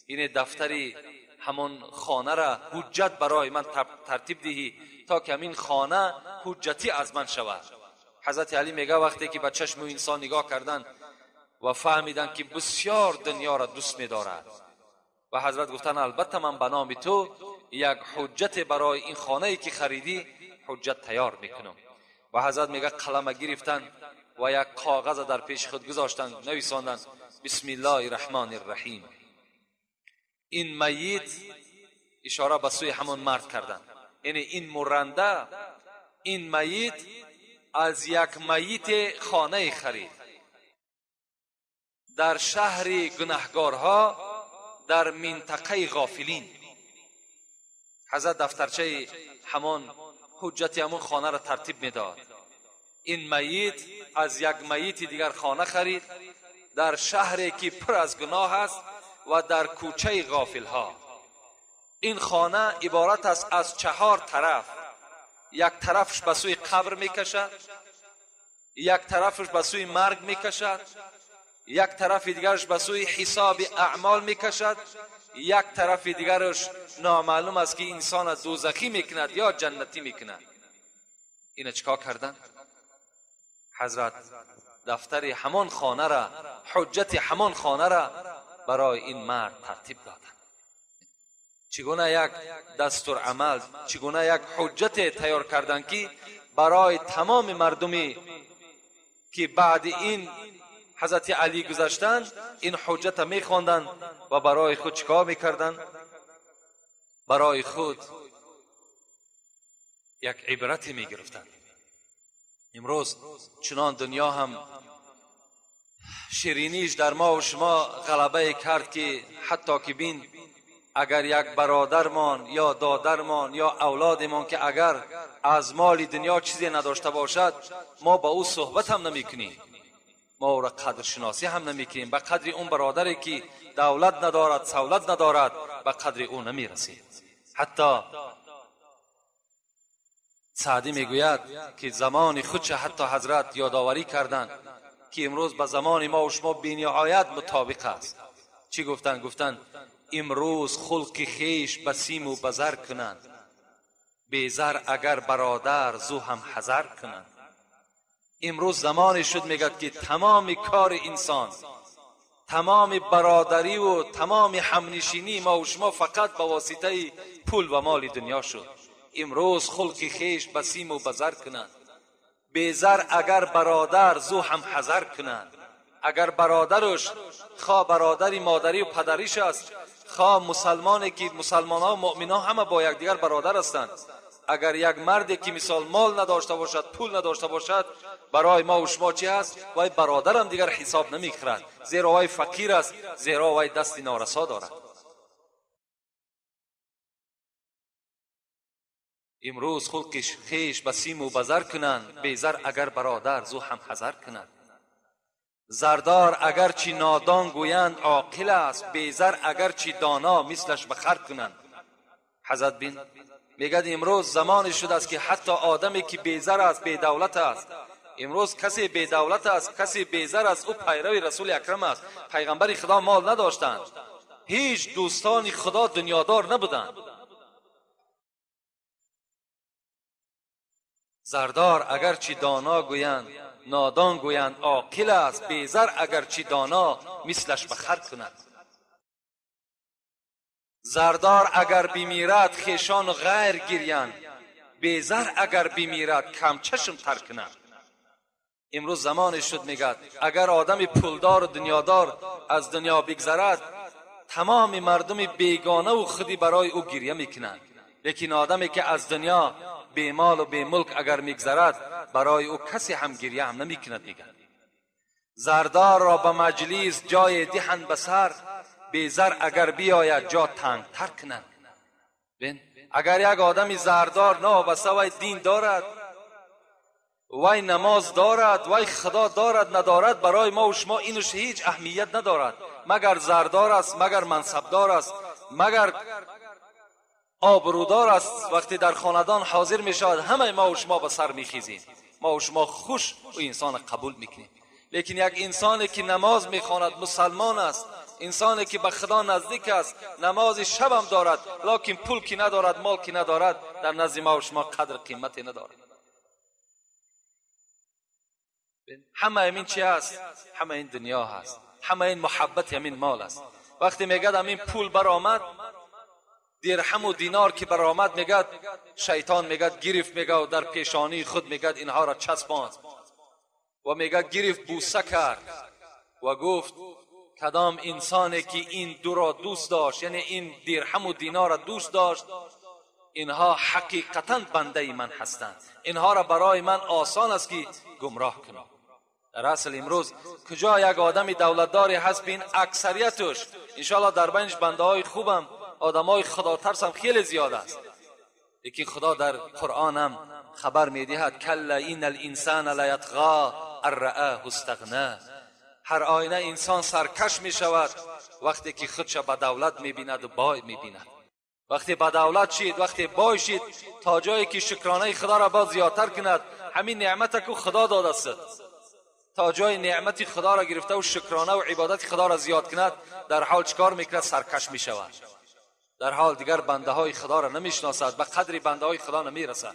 این دفتری همون خانه را حجت برای من ترتیب دهی تا که همین خانه حجتی از من شود. حضرت علی میگه وقتی که به چشم انسان نگاه کردن و فهمیدن که بسیار دنیا را دوست می‌دارد، و حضرت گفتن البته من به نام تو یک حجت برای این خانه ای که خریدی حجت تیار میکنم. و حضرت میگه قلم گرفتن و یک کاغذ در پیش خود گذاشتن، نویساندن بسم الله الرحمن الرحیم. این میت، اشاره به سوی همون مرد کردن، یعنی این مرنده، این میت از یک میت خانه خرید در شهر گناهگارها، در منطقه غافلین. حضرت دفترچه همان حجت همون خانه را ترتیب میداد. این میت از یک میت دیگر خانه خرید در شهری که پر از گناه است و در کوچه غافل ها. این خانه عبارت است از 4 طرف. یک طرفش به سوی قبر میکشد، یک طرفش به سوی مرگ میکشد، یک طرف دیگرش به سوی حساب اعمال میکشد، یک طرف دیگرش نامعلوم است که انسان دوزخی میکند یا جنتی میکند. اینه چیکار کردن؟ حضرت دفتر همان خانه را، حجت همان خانه را برای این مرد ترتیب دادن. چگونه یک دستور عمل، چگونه یک حجت تیار کردن که برای تمام مردمی که بعد این حضرت علی گذشتن این حجت میخواندن و برای خود چیکار میکردن؟ برای خود یک عبرتی میگرفتن. امروز چنان دنیا هم شیرینیش در ما و شما غلبه کرد که حتی که بین اگر یک برادرمان یا دادرمان یا اولادمان که اگر از مال دنیا چیزی نداشته باشد، ما با او صحبت هم نمیکنیم، ما او را قدرشناسی هم نمیکنیم. به قدر اون برادری که دولت ندارد، سولت ندارد، به قدر او نمیرسیم. حتی سعدی میگوید که زمان خودش حتی حضرت یادآوری کردند که امروز به زمان ما و شما بی‌نهایت مطابق است. چی گفتند؟ گفتند امروز خلق خیش به سیم و به زر کنند، بی زر اگر برادر زو هم حذر کنند. امروز زمانی شد میگد که تمام کار انسان، تمام برادری و تمام همنشینی ما و شما فقط به واسطه پول و مال دنیا شد. امروز خلق خیش به سیم و به زر کنند، بی زر اگر برادر زو هم حذر کنند. اگر برادرش خواه برادری مادری و پدریش است، خواه مسلمانی که مسلمان ها و مؤمن ها همه با یکدیگر برادر هستند، اگر یک مردی که مثال مال نداشته باشد، پول نداشته باشد، برای ما و شما چی هست؟ وای برادرم دیگر حساب نمیخورد، زیرا وای فقیر است، زیرا وای دست نارسا دارد. امروز خلق خیش به سیم و به زر کنند، بی زر اگر برادر زو هم حذر کنند. زردار اگرچه نادان گویند عاقل است، بی زر اگرچه دانا مثلش به خر کنند. حضرت بین میگد امروز زمانی شده است که حتی آدمی که بی زر است، بی دولت است، امروز کسی بی دولت است، کسی بی زر است، او پیرو رسول اکرم است. پیغمبر خدا مال نداشتند، هیچ دوستان خدا دنیادار نبودند. زردار اگرچه دانا گویند نادان گویند عاقل است، بی زر اگرچه دانا مثلش به خر کند. زردار اگر بمیرد خیشان و غیر گریند، بی زر اگر بمیرد کم چشم تر کنند. امروز زمان شد میگد اگر آدم پولدار و دنیادار از دنیا بگذرد، تمام مردم بیگانه و خودی برای او گریه میکنند. لیکن آدمی که از دنیا بی مال و بی ملک اگر میگذرد، برای او کسی هم گریه هم نمیکند. میگد زردار را به مجلس جای دهند به سر، بی زر اگر بیاید جا تنگ تر کنند. بین اگر یک آدمی زردار نه بسه وی دین دارد، وی نماز دارد، وی خدا دارد ندارد، برای ما و شما اینش هیچ اهمیت ندارد. مگر زردار است، مگر منصبدار است، مگر آبرودار است، وقتی در خاندان حاضر می شود همه ما و شما به سر می خیزیم، ما و شما خوش و انسان قبول میکنیم. لیکن یک انسانی که نماز میخواند، مسلمان است، انسانی که به خدا نزدیک است، نماز شب هم دارد، لکن پول که ندارد، مال که ندارد، در نزد ما و شما قدر قیمتی ندارد. همه این چی است؟ همه این دنیا هست، همه این محبت همین مال است. وقتی میگد همین پول برآمد، درهم و دینار که برآمد، میگد شیطان میگد گرفت، میگد و در پیشانی خود میگد اینها را چسباند و میگد گرفت بوسه کرد و گفت کدام انسانی که این دو را دوست داشت، یعنی این درهم و دینار را دوست داشت، اینها حقیقتا بنده من هستند، اینها را برای من آسان است که گمراه کنم. در اصل امروز کجا یک آدم دولتداری هست، بین اکثریتش انشاءالله در بینش بنده های خوبم، آدم های خدا ترس هم خیلی زیاد است. لیکن خدا در قرآن هم خبر میدهد کلا این الانسان لیطغی ان رآه استغنا. هر آینه انسان سرکش می شود وقتی که خودش به دولت می بیند و بای می بیند. وقتی به دولت شید، وقتی بای شید، تا جایی که شکرانه خدا را باز زیادتر کند، همین نعمت که خدا داده است، تا جای نعمت خدا را گرفته و شکرانه و عبادت خدا را زیاد کند، در حال چکار میکند؟ سرکش می شود. در حال دیگر بنده های خدا را نمیشناسد، به قدر بنده های خدا نمیرسد،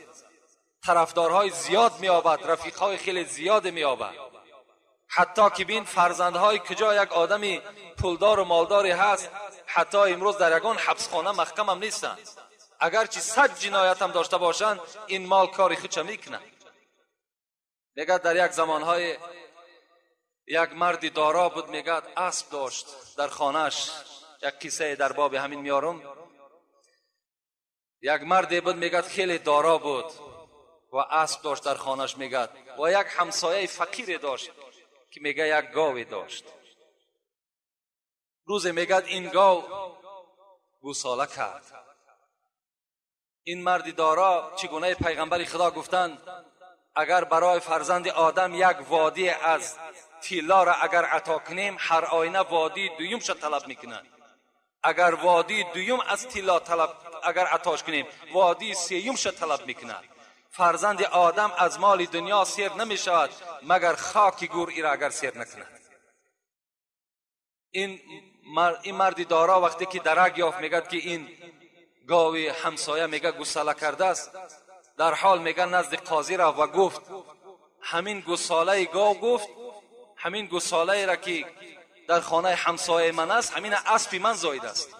طرفدارهای زیاد مییابد، رفیقهای خیلی زیاد مییابد. حتی که بین فرزندهای کجا یک آدمی پولدار و مالداری هست، حتی امروز در یگان حبسخانه محکم هم نیستند، اگرچه 100 جنایت هم داشته باشند، این مال کاری خودش میکنه. میگه در یک زمانهای یک مرد دارا بود، میگد اسب داشت در خانهش. یک قصه در باب همین میارم. یک مرد بود، میگد خیلی دارا بود و اسب داشت در خانهش، میگد و یک همسایه فقیر داشت که میگه یک گاوی داشت. روز میگد این گاو گوساله کرد. این مرد دارا چگونه پیغمبر خدا گفتند اگر برای فرزند آدم یک وادی از طلا را اگر عطا کنیم، هر آینه وادی دویم شد طلب میکنند. اگر وادی دویم از طلا طلب اگر عطاش کنیم، وادی سیوم شد طلب میکنند. فرزند آدم از مال دنیا سیر نمیشود مگر خاک گور ای را اگر سیر نکند. این مرد دارا وقتی که درک یافت، میگد که این گاوی همسایه میگه گوساله کرده است، در حال میگه نزد قاضی رفت و گفت همین گوساله گاو، گفت همین گوساله را که در خانه همسایه من است، همین اسب من زاید است.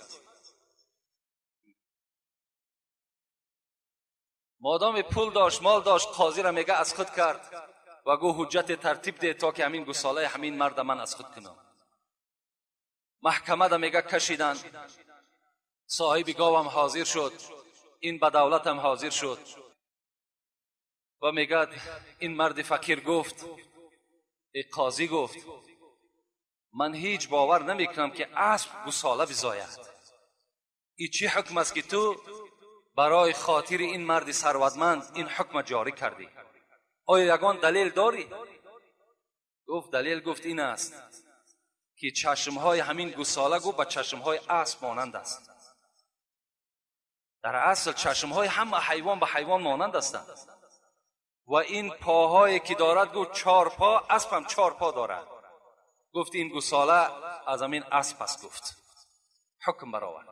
مادام پول داشت، مال داشت، قاضی را میگه از خود کرد و گو حجت ترتیب ده تا که همین گوساله همین مرد من از خود کنم. محکمه دا میگه کشیدن، صاحب گاوم حاضر شد، این به دولتم حاضر شد و میگه این مرد فقیر گفت، ای قاضی گفت من هیچ باور نمیکنم که اسب گوساله بزاید. ای چی حکم است که تو برای خاطر این مرد ثروتمند این حکم جاری کردی؟ آیا یگان دلیل داری؟ گفت دلیل گفت این است که چشمهای همین گوساله گفت به چشمهای اسب مانند است. در اصل چشمهای همه حیوان به حیوان مانند هستند و این پاهایی که دارد گفت 4 پا، اسب هم 4 پا دارد. گفت این گوساله از همین اسب است. گفت حکم برآورد.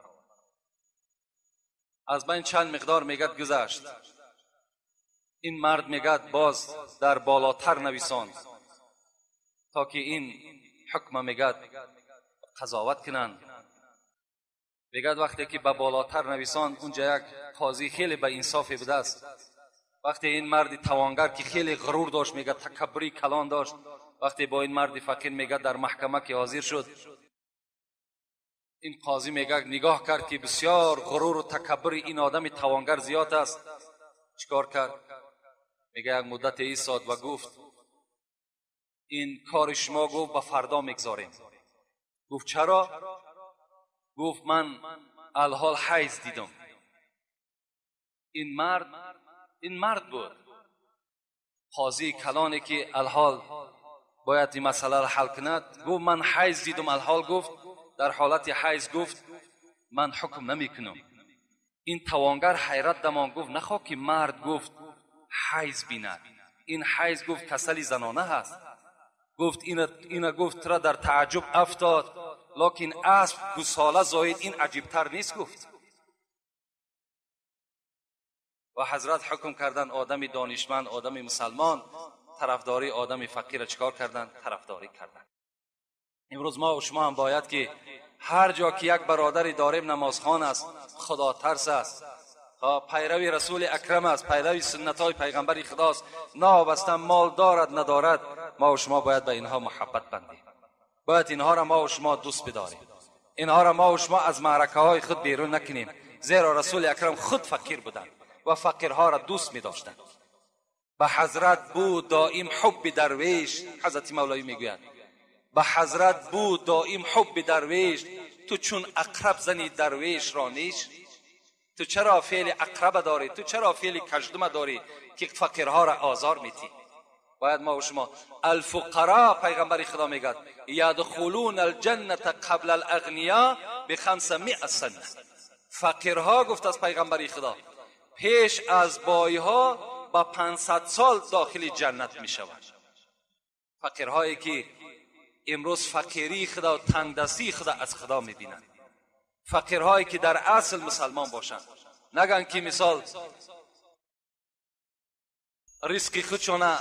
از بین چند مقدار میگد گذشت. این مرد میگد باز در بالاتر نویساند تا که این حکم میگد قضاوت کنند. میگد وقتی که به بالاتر نویساند، اونجا یک قاضی خیلی به انصافی بوده است. وقتی این مرد توانگر که خیلی غرور داشت، میگه تکبری کلان داشت، وقتی با این مرد فقیر میگه در محکمه که حاضر شد، این قاضی میگه نگاه کرد که بسیار غرور و تکبر این آدم توانگر زیاد است. چیکار کرد؟ میگه یک مدت ایستاد و گفت این کار شما گفت به فردا میگذاریم. گفت چرا؟ گفت من الحال حیض دیدم. این مرد بود قاضی کلانی که الحال باید این مسئله را حل کند. گفت من حیض دیدم الحال، گفت در حالت حیض گفت من حکم نمی کنم. این توانگر حیرت دمان، گفت نخواه که مرد گفت حیض بیند، این حیض گفت کسلی زنانه هست. گفت اینا گفت ترا در تعجب افتاد، لکن اسب گوساله زاید این عجیبتر نیست. گفت و حضرت حکم کردن آدم دانشمند، آدم مسلمان طرفداری آدم فقیر چکار کردن؟ طرفداری کردن. امروز ما و شما هم باید که هر جا که یک برادری داریم نمازخوان است، خدا ترس است، پیروی رسول اکرم است، پیروی سنت های پیغمبر خداست، نابسته مال دارد ندارد، ما و شما باید به اینها محبت بندیم. باید اینها را ما و شما دوست بداریم، اینها را ما و شما از معرکه های خود بیرون نکنیم، زیرا رسول اکرم خود فقیر بودند و فقیرها را دوست می داشتند. به حضرت بود دائم حب درویش، حضرت مولوی میگوید به حضرت بود دائم حب درویش، تو چون عقرب زنی درویش را نیش. تو چرا فعل عقرب داری؟ تو چرا فعل کژدم داری که فقیرها را آزار میتی؟ باید ما و شما الفقراء، پیغمبر خدا میگد یدخلون الجنة قبل الاغنیا ب500 سنه. فقیرها گفت از پیغمبر خدا پیش از بایها با 500 سال داخل جنت می شوند. فقیرهایی که امروز فقیری خدا و تنگدستی خدا از خدا می بینند، فقیرهایی که در اصل مسلمان باشند، نگن که مثال ریسک خودشونه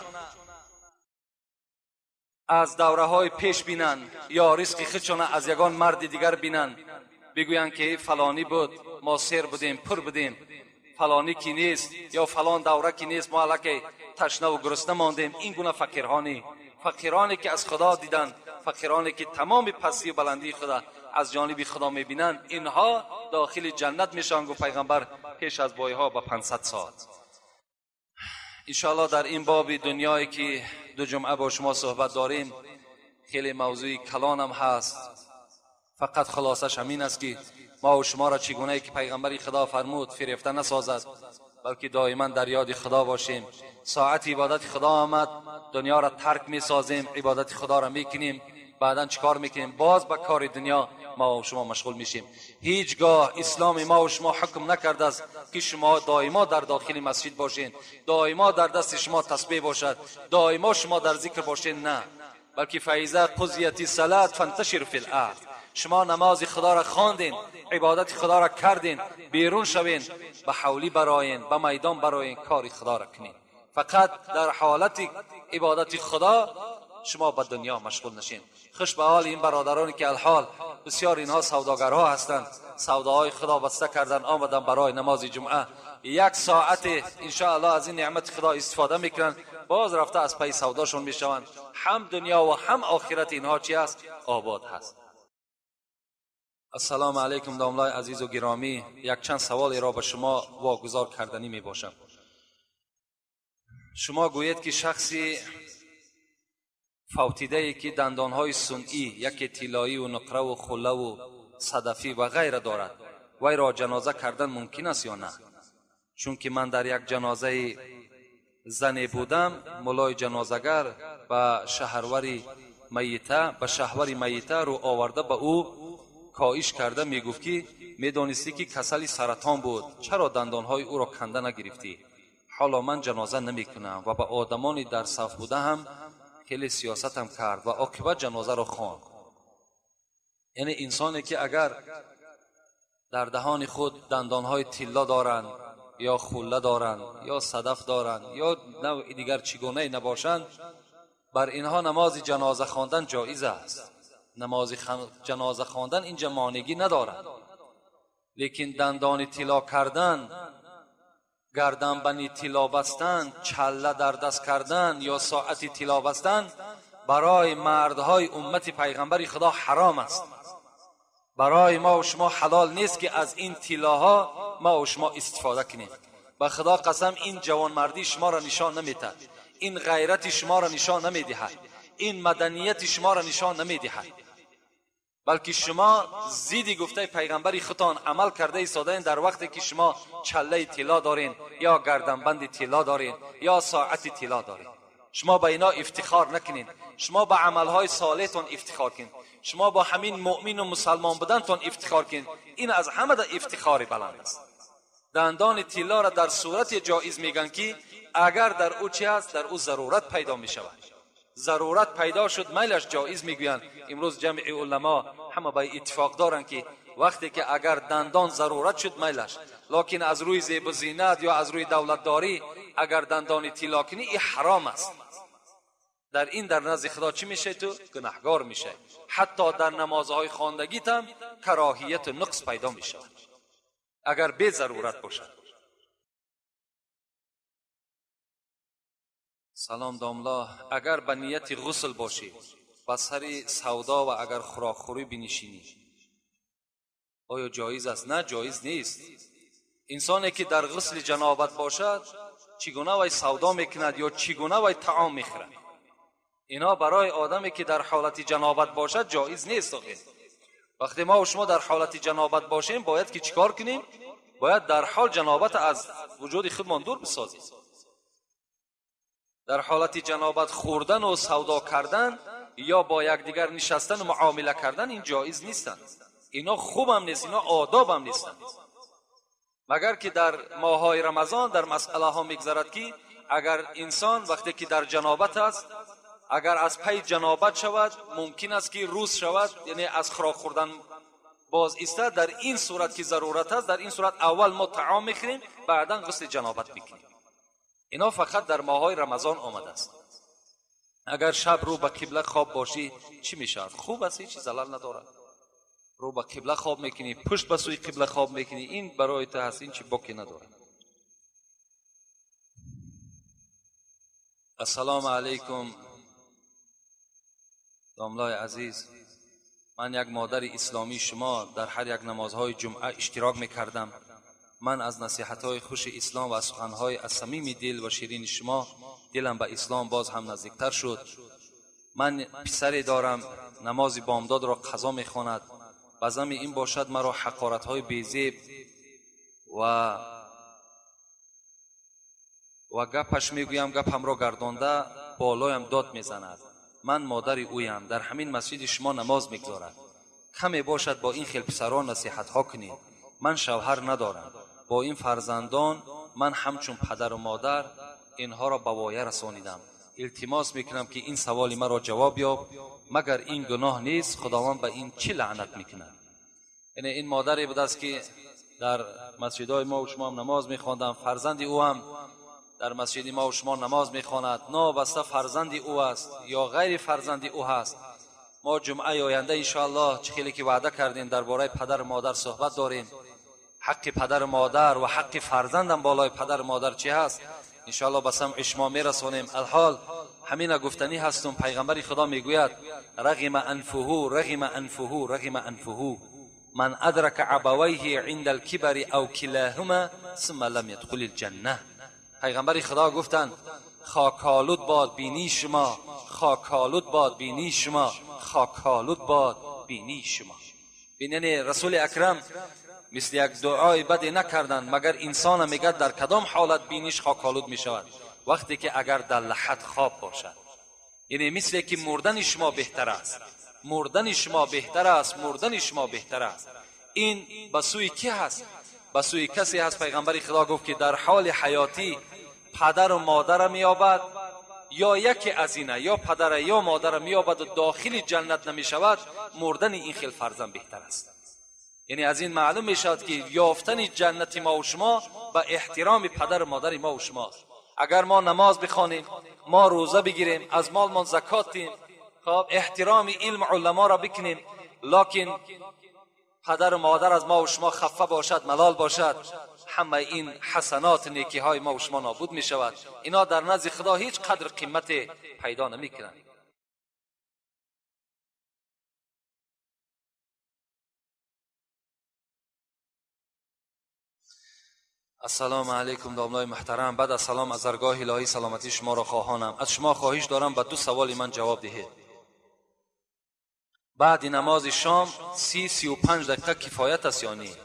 از دوره های پیش بینند یا ریسک خودشونه از یگان مرد دیگر بینند، بگویند که فلانی بود ما سیر بودیم پر بودیم، فلانی کی نیست یا فلان دوره کی نیست، ما الکی تشنه و گرسنه ماندیم. این گونه فقیرها نی. فقیرانی که از خدا دیدند، فقیرانی که تمام پستی و بلندی خدا از جانب خدا میبینند، اینها داخل جنت میشن. گفت پیغمبر پیش از بایها با 500 سال. انشاءالله در این باب دنیایی که دو جمعه با شما صحبت داریم خیلی موضوع کلانم هست. فقط خلاصش همین است که ما و شما را چگونه که پیغمبر خدا فرمود فریفته نسازد، بلکه دائما در یاد خدا باشیم. ساعت عبادت خدا آمد، دنیا را ترک می سازیم، عبادت خدا را میکنیم، بعدا چیکار میکنیم؟ باز به کار دنیا ما و شما مشغول میشیم. هیچگاه اسلام ما و شما حکم نکرده است که شما دائما در داخل مسجد باشین، دائما در دست شما تسبیح باشد، دائما شما در ذکر باشین. نه، بلکه فاذا قضیت الصلاه فانتشر فی الارض. شما نماز خدا را خواندین، عبادت خدا را کردین، بیرون شوین، به حولی براین، به میدان براین، کار خدا را کنین. فقط در حالت عبادت خدا شما به دنیا مشغول نشین. خوش به حال این برادرانی که الحال بسیار اینها سوداگرها هستند، سوداهای خدا بسته کردن، آمدن برای نماز جمعه، یک ساعت انشاءالله از این نعمت خدا استفاده میکنن، باز رفته از پی سوداشون میشوند. هم دنیا و هم آخرت اینها چی است؟ آباد هست. السلام علیکم داملای عزیز و گرامی، یک چند سوالی را به شما واگذار کردنی می باشم. شما گویید که شخصی فوتیده ای که دندانهای صنعی یکی طلایی و نقره و خله و صدفی و غیره دارد، وی را جنازه کردن ممکن است یا نه؟ چون که من در یک جنازه زنی بودم، ملای جنازه‌گر به شهور میته رو آورده به او کاهش کرده میگفت که میدانستی که کسل سرطان بود، چرا دندانهای او را کنده نگرفتی؟ حالا من جنازه نمیکنم و به آدمانی در صف بوده هم خیلی سیاستم کرد و عاقبت جنازه را خواند. یعنی انسانی که اگر در دهان خود دندانهای طلا دارند یا خوله دارند یا صدف دارند یا نوع دیگر چگونه نباشند، بر اینها نماز جنازه خواندن جایز است. نماز جنازه خواندن اینجا مانعی ندارد، لیکن دندان طلا کردن، گردن بنی طلا بستن، چله در دست کردن یا ساعت طلا بستن برای مردهای امت پیغمبر خدا حرام است. برای ما و شما حلال نیست که از این طلاها ما و شما استفاده کنیم. به خدا قسم این جوانمردی شما را نشان نمیدهد، این غیرت شما را نشان نمیدهد، این مدنیت شما را نشان نمیدهد، بلکه شما زیدی گفته پیغمبری خودتان عمل کرده ایستادین. در وقتی که شما چله طلا دارین یا گردنبند طلا دارین یا ساعت طلا دارین، شما به اینا افتخار نکنین، شما به عملهای صالحتان افتخار کنین، شما با همین مؤمن و مسلمان بودنتان افتخار کنین. این از همه در افتخار بلند است. دندان طلا را در صورت جایز میگن که اگر در او چی هست، در او ضرورت پیدا میشود. ضرورت پیدا شد میلش جایز میگویند. امروز جمع علما همه به اتفاق دارند که وقتی که اگر دندان ضرورت شد میلش، لکن از روی زیب و زینت یا از روی دولتداری اگر دندان طلا کنی این حرام است. در این در نزد خدا چی میشه؟ تو گناهگار میشه. حتی در نمازهای خواندگیت هم کراهیت و نقص پیدا میشه اگر به ضرورت باشد. سلام داملا، اگر به نیت غسل باشی و سر سودا و اگر خوراکخوری بنشینی آیا جایز است؟ نه، جایز نیست. انسانی که در غسل جنابت باشد چگونه وی سودا میکند یا چگونه وی طعام میخورد؟ اینا برای آدمی که در حالت جنابت باشد جایز نیست. وقتی ما و شما در حالت جنابت باشیم باید که چیکار کنیم؟ باید در حال جنابت از وجود خودمان دور بسازیم. در حالت جنابت خوردن و سودا کردن یا با یکدیگر نشستن و معامله کردن این جایز نیستند. اینا خوبم نیست، اینا آدابم نیستند. مگر که در ماه‌های رمضان در مسئله ها میگذرد که اگر انسان وقتی که در جنابت است، اگر از پی جنابت شود ممکن است که روز شود، یعنی از خوراک خوردن باز ایستد. در این صورت که ضرورت است، در این صورت اول ما طعام میخوریم، بعدا غسل جنابت میکنیم. اینا فقط در ماه‌های رمضان آمده است. اگر شب رو به قبله خواب باشی چی میشود؟ خوب است، هیچ زلل ندارد. رو به قبله خواب میکنی، پشت به سوی قبله خواب میکنی، این برای تو هست، این چی باکی ندارد. السلام علیکم. Домлای عزیز، من یک مادر اسلامی شما در هر یک نمازهای جمعه اشتراک میکردم. من از نصیحت‌های خوش اسلام و از سخن‌های از صمیم دل و شیرین شما دلم به اسلام باز هم نزدیکتر شد. من پسری دارم، نماز بامداد را قضا میخواند. بزم این باشد مرا حقارت‌های بیزیب و گپش میگویم، گپم را گردانده بالایم داد میزند. من مادر اویم، در همین مسجد شما نماز میگذارد. کمی باشد با این خیل پسران نصیحت ها کنید. من شوهر ندارم، با این فرزندان من همچون پدر و مادر اینها را به وایه رسانیدم. التماس میکنم که این سوال مرا جواب یاب، مگر این گناه نیست؟ خداوند به این چی لعنت میکند؟ یعنی این مادری بود است که در مسجدهای ما و شما هم نماز میخواندم، فرزند او هم در مسجد ما و شما نماز میخواند، نابسته فرزند او است یا غیر فرزند او هست. ما جمعه آینده انشاءالله چه خیلی که وعده کردیم درباره پدر و مادر صحبت داریم. حق پدر و مادر و حق فرزندم بالای پدر و مادر چی هست انشاءالله به سمع شما میرسانیم. الحال همین گفتنی هستم. پیغمبر خدا میگوید رغم انفه رغم انفه رغم انفه من ادرک ابویه عند الكبر او کلاهما ثم لم يدخل الجنه. پیغمبر خدا گفتند خاکالود باد بینی شما، خاکالود باد بینی شما، خاکالود باد بینی شما. یعنی رسول اکرم مثل یک دعای بدی نکردند، مگر انسان میگه در کدام حالت بینیش خاکالود میشود؟ وقتی که اگر در لحد خواب باشد. یعنی مثل که مردن شما بهتر است، مردن شما بهتر است، مردن شما بهتر است. این به سوی کی هست؟ به سوی کسی هست. پیغمبر خدا گفت که در حال حیاتی پدر و مادر میابد یا یکی از اینه، یا پدر یا مادر میابد و داخل جنت نمیشود، مردن این خیل فرزند بهتر است. یعنی از این معلوم میشود که یافتن جنت ما و شما به احترام پدر و مادر ما و شما. اگر ما نماز بخوانیم، ما روزه بگیریم، از مالمان زکات دیم، خب احترام علم علما را بکنیم، لکن پدر و مادر از ما و شما خفه باشد، ملال باشد، همه این حسنات نیکی های ما و شما نابود می شود. اینا در نزد خدا هیچ قدر قیمت پیدا نمی کنند. السلام علیکم داملای محترم. بعد از سلام از درگاه الهی سلامتی شما را خواهانم. از شما خواهش دارم به دو سوال من جواب دهید. بعد نماز شام 30-35 دقیقه کفایت است یا نه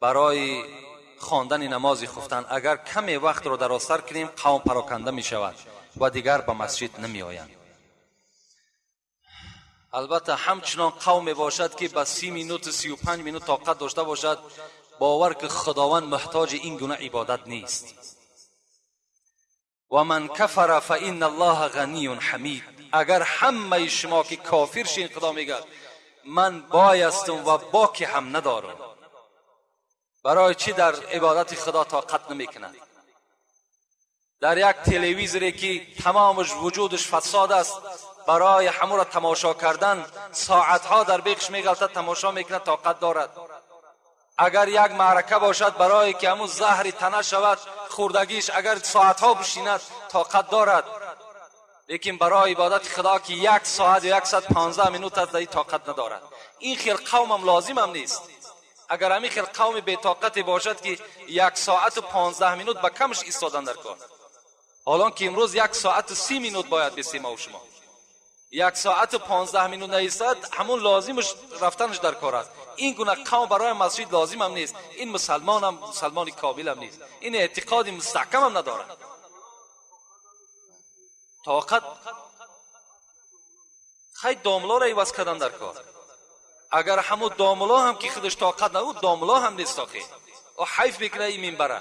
برای خواندن نماز خفتن؟ اگر کمی وقت را درازتر کنیم قوم پراکنده می شود و دیگر به مسجد نمی آیند. البته همچنان قوم باشد که به 30 minute 35 minute طاقت داشته باشد، باور که خداوند محتاج این گونه عبادت نیست. و من کفر فإن الله غنی حمید. اگر همه شما که کافر شین، خدا میگه من بایستم و باکی هم ندارم. برای چی در عبادت خدا طاقت نمیکنند؟ در یک تلویزیونی که تمامش وجودش فساد است، برای همو را تماشا کردن ساعتها در بیخش میغلطد، تماشا میکند، طاقت دارد. اگر یک معرکه باشد برای که همون زهر تنه شود خوردگیش، اگر ساعتها بشیند طاقت دارد. لیکن برای عبادت خدا که 1 ساعت یا 115 minute از طاقت ندارد. این خیل قوم هم لازم هم نیست. اگر همین خیل قوم بی طاقت باشد که 1 ساعت و 15 minute به کمش ایستادن در کار، حالان که امروز 1 ساعت و 30 minute باید بسیم و شما 1 ساعت و 15 minute نیستد، همون لازمش رفتنش در کار است. این گونه قوم برای مسجد لازم هم نیست. این مسلمان هم مسلمان کامل هم نیست، این اعتقاد مستحکم هم ندارد. طاقت خیلی داملا را عوض کردن در کار. اگر همون داملا هم که خودش طاقت نبود، داملا هم نیست آخه. او حیف میکنه این منبره،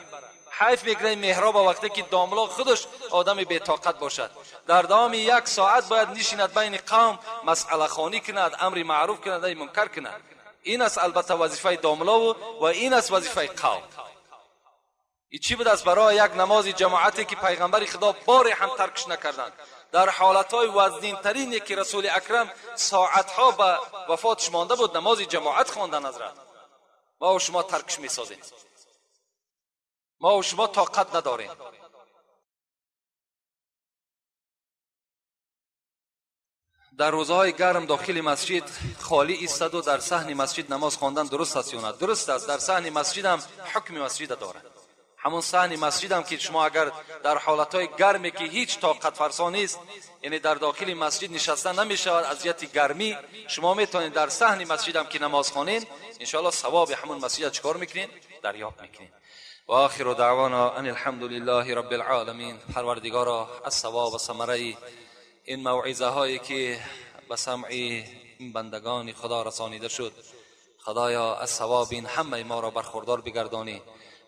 حیف میکنه این محراب وقتی که داملا خودش آدم بی طاقت باشد. در دوام 1 ساعت باید نشیند بین قوم، مسئله خوانی کند، امر معروف کند، نهی منکر کند. این است البته وظیفه داملا و این است وظیفه قوم. این چی بود است برای یک نماز جماعتی که پیغمبر خدا باری هم ترکش نکردند. در حالتهای وزنین ترینی که رسول اکرم ساعتها به وفاتش مانده بود نماز جماعت خواندن حضرت. ما و شما ترکش میسازیم، ما و شما طاقت نداریم. Дар рӯзҳои гарм дохили масҷид холӣ истаду дар саҳни масҷид намоз хондан дуруст аст ё на? Дуруст аст. Дар саҳни масҷидам ҳукми масҷида дорад. Ҳамон саҳни масҷидам ки шумо агар дар ҳолатҳои гарме ки ҳеҷ тоқатфарсо нест, яъне дар дохили масҷид нишаста намешавад аз ҷиҳати гармӣ, шумо метавонед дар саҳни масҷидам ки намоз хонед, иншоалло савоби ҳамон масҷида чикор мекунед? Дарёфт мекунед. و آخر دعوانا ان الحمد لله رب العالمین. پروردگارا، از ثواب و ثمره این موعظه هایی که به سمع این بندگان خدا رسانیده شد، خدایا از ثواب این همه ما را برخوردار بگردانی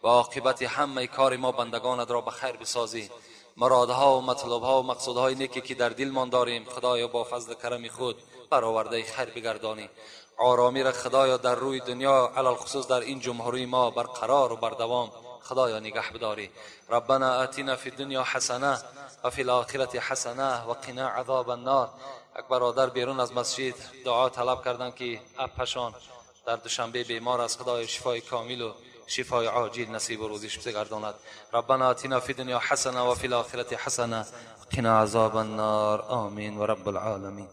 و عاقبت همه کار ما بندگانت را به خیر بسازی. مرادها و مطلبها و مقصودهای نیکی که در دلمان داریم، خدایا با فضل کرم خود برآورده خیر بگردانی. آرامی را خدایا در روی دنیا، علی الخصوص در این جمهوری ما، برقرار و بردوام خدایا نگه بداری. ربنا آتنا فی الدنیا حسنه و فی الاخرة حسنه و قنا عذاب النار. یک برادر بیرون از مسجد دعا طلب کردند که اپشان در دوشنبه بیمار است، خدای شفای کامل و شفای عاجل نصیب و روزیش بگرداند. ربنا آتنا فی الدنیا حسنه و فی الاخرة حسنه قنا عذاب النار. آمین و رب العالمین.